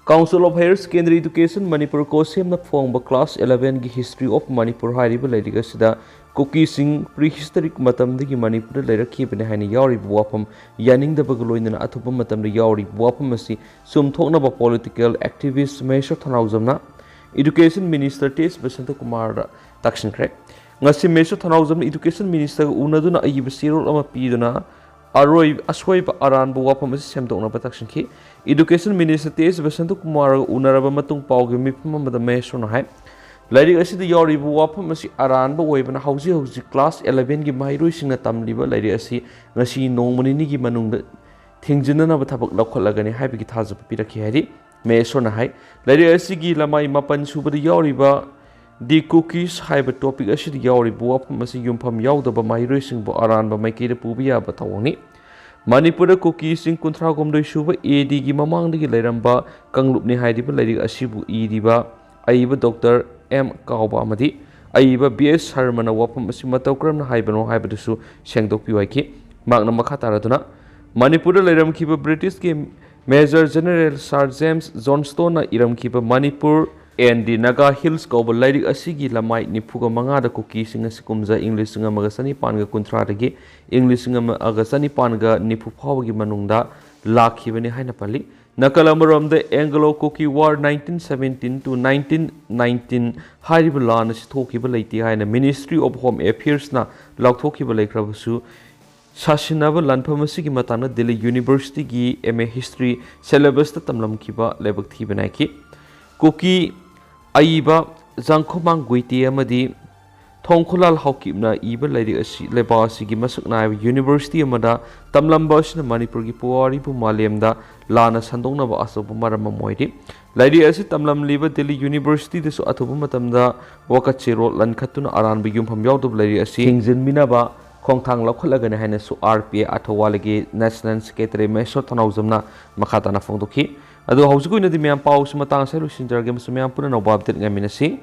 Council of Higher Secondary Education Manipur, ꯀꯣꯁꯦꯝꯅ ꯐꯣꯡꯕ ꯀ꯭ꯂꯥꯁ ꯑꯦꯂꯦꯚꯦꯟꯒꯤ History of Manipur ꯍꯥꯏꯔꯤꯕ ꯂꯥꯏꯔꯤꯛ ꯑꯁꯤꯗ ꯀꯨꯀꯤꯁꯤꯡ prehistoric ꯃꯇꯝꯗꯒꯤ ꯃꯅꯤꯄꯨꯔꯗ ꯂꯩꯔꯛꯈꯤꯕꯅꯤ ꯍꯥꯏꯅ ꯌꯥꯎꯔꯤꯕ ꯋꯥꯐꯝ ꯌꯥꯅꯤꯡꯗꯕꯒ ꯂꯣꯏꯅꯅ ꯑꯊꯨꯕ ꯃꯇꯝꯗ ꯌꯥꯎꯔꯤꯕ ꯋꯥꯐꯝ ꯑꯁꯤ ꯆꯨꯝꯊꯣꯛꯅꯕ political activist ꯃꯍꯦꯁꯣꯔ ꯊꯧꯅꯥꯎꯖꯝꯅ Education Minister ꯇꯦꯖ ꯕꯁꯟꯇ ꯀꯨꯃꯥꯔꯗ ꯇꯛꯁꯤꯟꯈ꯭ꯔꯦ꯫ ꯉꯁꯤ ꯃꯍꯦꯁꯣꯔ ꯊꯧꯅꯥꯎꯖꯝꯅ Education Ministerꯒ ꯎꯅꯗꯨꯅ ꯑꯏꯕ ꯆꯦꯔꯣꯜ ꯑꯃ ꯄꯤꯗꯨꯅ ꯑꯔꯣꯏ-, ꯑꯁꯣꯏꯕ ꯑꯔꯥꯟꯕ ꯋꯥꯐꯝ ꯑꯁꯤ ꯁꯦꯝꯗꯣꯛꯅꯕ ꯇꯛꯁꯤꯟꯈꯤ꯫ Education Minister ꯇꯦꯖ ꯕꯁꯟꯇ ꯀꯨꯃꯥꯔꯒ ꯎꯅꯔꯕ ꯃꯇꯨꯡ ꯄꯥꯎꯒꯤ ꯃꯤꯐꯝ ꯑꯃꯗ ꯃꯍꯦꯁꯣꯔꯅ ꯍꯥꯏ, ꯂꯥꯏꯔꯤꯛ ꯑꯁꯤꯗ ꯌꯥꯎꯔꯤꯕ ꯋꯥꯐꯝ ꯑꯁꯤ ꯑꯔꯥꯟꯕ ꯑꯣꯏꯕꯅ ꯍꯧꯖꯤꯛ ꯍꯧꯖꯤꯛ ꯀ꯭ꯂꯥꯁ ꯑꯦꯂꯦꯚꯦꯟꯒꯤ ꯃꯍꯩꯔꯣꯏꯁꯤꯡꯅ ꯇꯝꯂꯤꯕ ꯂꯥꯏꯔꯤꯛ ꯑꯁꯤ ꯉꯁꯤ ꯅꯣꯡꯃ ꯅꯤꯅꯤꯒꯤ ꯃꯅꯨꯡꯗ ꯊꯤꯡꯖꯤꯟꯅꯅꯕ ꯊꯕꯛ ꯂꯧꯈꯠꯂꯒꯅꯤ ꯍꯥꯏꯕꯒꯤ ꯊꯥꯖꯕ ꯄꯤꯔꯛꯈꯤ ꯍꯥꯏꯔꯤ꯫ ꯃꯍꯦꯁꯣꯔꯅ ꯍꯥꯏ, ꯂꯥꯏꯔꯤꯛ ꯑꯁꯤꯒꯤ ꯂꯃꯥꯏ ꯃꯥꯄꯟ ꯁꯨꯕꯗ ꯌꯥꯎꯔꯤꯕ The Kukis ꯍꯥꯏꯕ topic ꯑꯁꯤꯗ ꯌꯥꯎꯔꯤꯕ ꯋꯥꯐꯝ ꯑꯁꯤ ꯌꯨꯝꯐꯝ ꯌꯥꯎꯗꯕ ꯃꯍꯩꯔꯣꯏꯁꯤꯡꯕꯨ ꯑꯔꯥꯟꯕ ꯃꯥꯏꯀꯩꯗ ꯄꯨꯕ ꯌꯥꯕ ꯊꯧꯑꯣꯡꯅꯤ꯫ ꯃꯅꯤꯄꯨꯔꯗ ꯀꯨꯀꯤꯁꯤꯡ ꯀꯨꯟꯊ꯭ꯔꯥ ꯍꯨꯝꯗꯣꯏ ꯁꯨꯕ ꯑꯦ ꯗꯤꯒꯤ ꯃꯃꯥꯡꯗꯒꯤ ꯂꯩꯔꯝꯕ ꯀꯥꯡꯂꯨꯞꯅꯤ ꯍꯥꯏꯔꯤꯕ ꯂꯥꯏꯔꯤꯛ ꯑꯁꯤꯕꯨ ꯏꯔꯤꯕ ꯑꯏꯕ ꯗꯣꯛꯇꯔ ꯑꯦꯝ ꯀꯥꯎꯕ ꯑꯃꯗꯤ ꯑꯏꯕ ꯕꯤ ꯑꯦꯁ ꯁꯔꯃꯅ ꯋꯥꯐꯝ ꯑꯁꯤ ꯃꯇꯧ ꯀꯔꯝꯅ ꯍꯥꯏꯕꯅꯣ ꯍꯥꯏꯕꯗꯨꯁꯨ ꯁꯦꯡꯗꯣꯛꯄꯤꯌꯨ ꯍꯥꯏꯈꯤ꯫ ꯃꯍꯥꯛꯅ ꯃꯈꯥ ꯇꯥꯔꯗꯨꯅ, ꯃꯅꯤꯄꯨꯔꯗ ꯂꯩꯔꯝꯈꯤꯕ ꯕ꯭ꯔꯤꯇꯤꯁꯀꯤ Major General Sir James Johnstoneꯅ ꯏꯔꯝꯈꯤꯕ Manipur and the Naga Hills ꯀꯧꯕ ꯂꯥꯏꯔꯤꯛ ꯑꯁꯤꯒꯤ ꯂꯃꯥꯏ ꯅꯤꯐꯨꯒ ꯃꯉꯥꯗ ꯀꯨꯀꯤꯁꯤꯡ ꯑꯁꯤ ꯀꯨꯝꯖꯥ ꯏꯪ ꯂꯤꯁꯤꯡ ꯑꯃꯒ ꯆꯅꯤꯄꯥꯟꯒ ꯀꯨꯟꯊ꯭ꯔꯥꯗꯒꯤ ꯏꯪ ꯂꯤꯁꯤꯡ ꯑꯃꯒ ꯆꯅꯤꯄꯥꯟꯒ ꯅꯤꯐꯨ ꯐꯥꯎꯕꯒꯤ ꯃꯅꯨꯡꯗ ꯂꯥꯛꯈꯤꯕꯅꯤ ꯍꯥꯏꯅ ꯄꯜꯂꯤ꯫ ꯅꯥꯀꯜ ꯑꯃꯔꯣꯝꯗ Anglo-Kuki War nineteen seventeen to nineteen nineteen ꯍꯥꯏꯔꯤꯕ ꯂꯥꯟ ꯑꯁꯤ ꯊꯣꯛꯈꯤꯕ ꯂꯩꯇꯦ ꯍꯥꯏꯅ Ministry of Home Affairsꯅ ꯂꯥꯎꯊꯣꯛꯈꯤꯕ ꯂꯩꯈ꯭ꯔꯕꯁꯨ, ꯁꯥꯁꯤꯟꯅꯕ ꯂꯥꯟꯐꯝ ꯑꯁꯤꯒꯤ ꯃꯇꯥꯡꯗ ꯗꯤꯜꯂꯤ ꯌꯨꯅꯤꯚꯔꯁꯤꯇꯤꯒꯤ M A History syllabus ꯇ ꯇꯝꯂꯝꯈꯤꯕ ꯂꯥꯏꯕꯛ ꯊꯤꯕ ꯅꯥꯏꯈꯤ꯫ ꯀꯨꯀꯤ ꯑꯏꯕ ꯖꯥꯡꯈꯣꯃꯥꯡ ꯒꯨꯏꯇꯦ ꯑꯃꯗꯤ ꯊꯣꯡꯈꯨꯂꯥꯜ ꯍꯥꯎꯀꯤꯞꯅ ꯏꯕ ꯂꯥꯏꯔꯤꯛ ꯑꯁꯤ ꯂꯩꯕꯥꯛ ꯑꯁꯤꯒꯤ ꯃꯁꯛ ꯅꯥꯏꯕ ꯌꯨꯅꯤꯚꯔꯁꯤꯇꯤ ꯑꯃꯗ ꯇꯝꯂꯝꯕ ꯑꯁꯤꯅ ꯃꯅꯤꯄꯨꯔꯒꯤ ꯄꯨꯋꯥꯔꯤꯕꯨ ꯃꯥꯂꯦꯝꯗ ꯂꯥꯟꯅ ꯁꯟꯗꯣꯛꯅꯕ ꯑꯆꯧꯕ ꯃꯔꯝ ꯑꯃ ꯑꯣꯏꯔꯤ꯫ ꯂꯥꯏꯔꯤꯛ ꯑꯁꯤ ꯇꯝꯂꯝꯂꯤꯕ ꯗꯤꯜꯂꯤ ꯌꯨꯅꯤꯚꯔꯁꯤꯇꯤꯗꯁꯨ ꯑꯊꯨꯕ ꯃꯇꯝꯗ ꯋꯥꯀꯠ ꯆꯦꯔꯣꯜ ꯂꯟꯈꯠꯇꯨꯅ ꯑꯔꯥꯟꯕ ꯌꯨꯝꯐꯝ ꯌꯥꯎꯗꯕ ꯂꯥꯏꯔꯤꯛ ꯑꯁꯤ ꯊꯤꯡꯖꯤꯟꯕꯤꯅꯕ ꯈꯣꯡꯊꯥꯡ ꯂꯧꯈꯠꯂꯒꯅꯤ ꯍꯥꯏꯅꯁꯨ R P I ꯑꯊꯧꯋꯥꯂꯤꯒꯤ National Secretary ꯃꯍꯦꯁꯣꯔ ꯊꯧꯅꯥꯎꯖꯝꯅ ꯃꯈꯥ ꯇꯥꯅ ꯐꯣꯡꯗꯣꯛꯈꯤ꯫ ꯑꯗꯣ ꯍꯧꯖꯤꯛꯀꯤ ꯑꯣꯏꯅꯗꯤ ꯃꯌꯥꯝ ꯄꯥꯎꯁꯤ ꯃꯇꯥꯡ ꯑꯁꯤꯗ ꯂꯣꯏꯁꯤꯟꯖꯔꯒꯦ, ꯑꯃꯁꯨꯡ ꯃꯌꯥꯝ ꯄꯨꯟꯅ ꯑꯅꯧꯕ update ꯉꯥꯏꯃꯤꯟꯅꯁꯤ꯫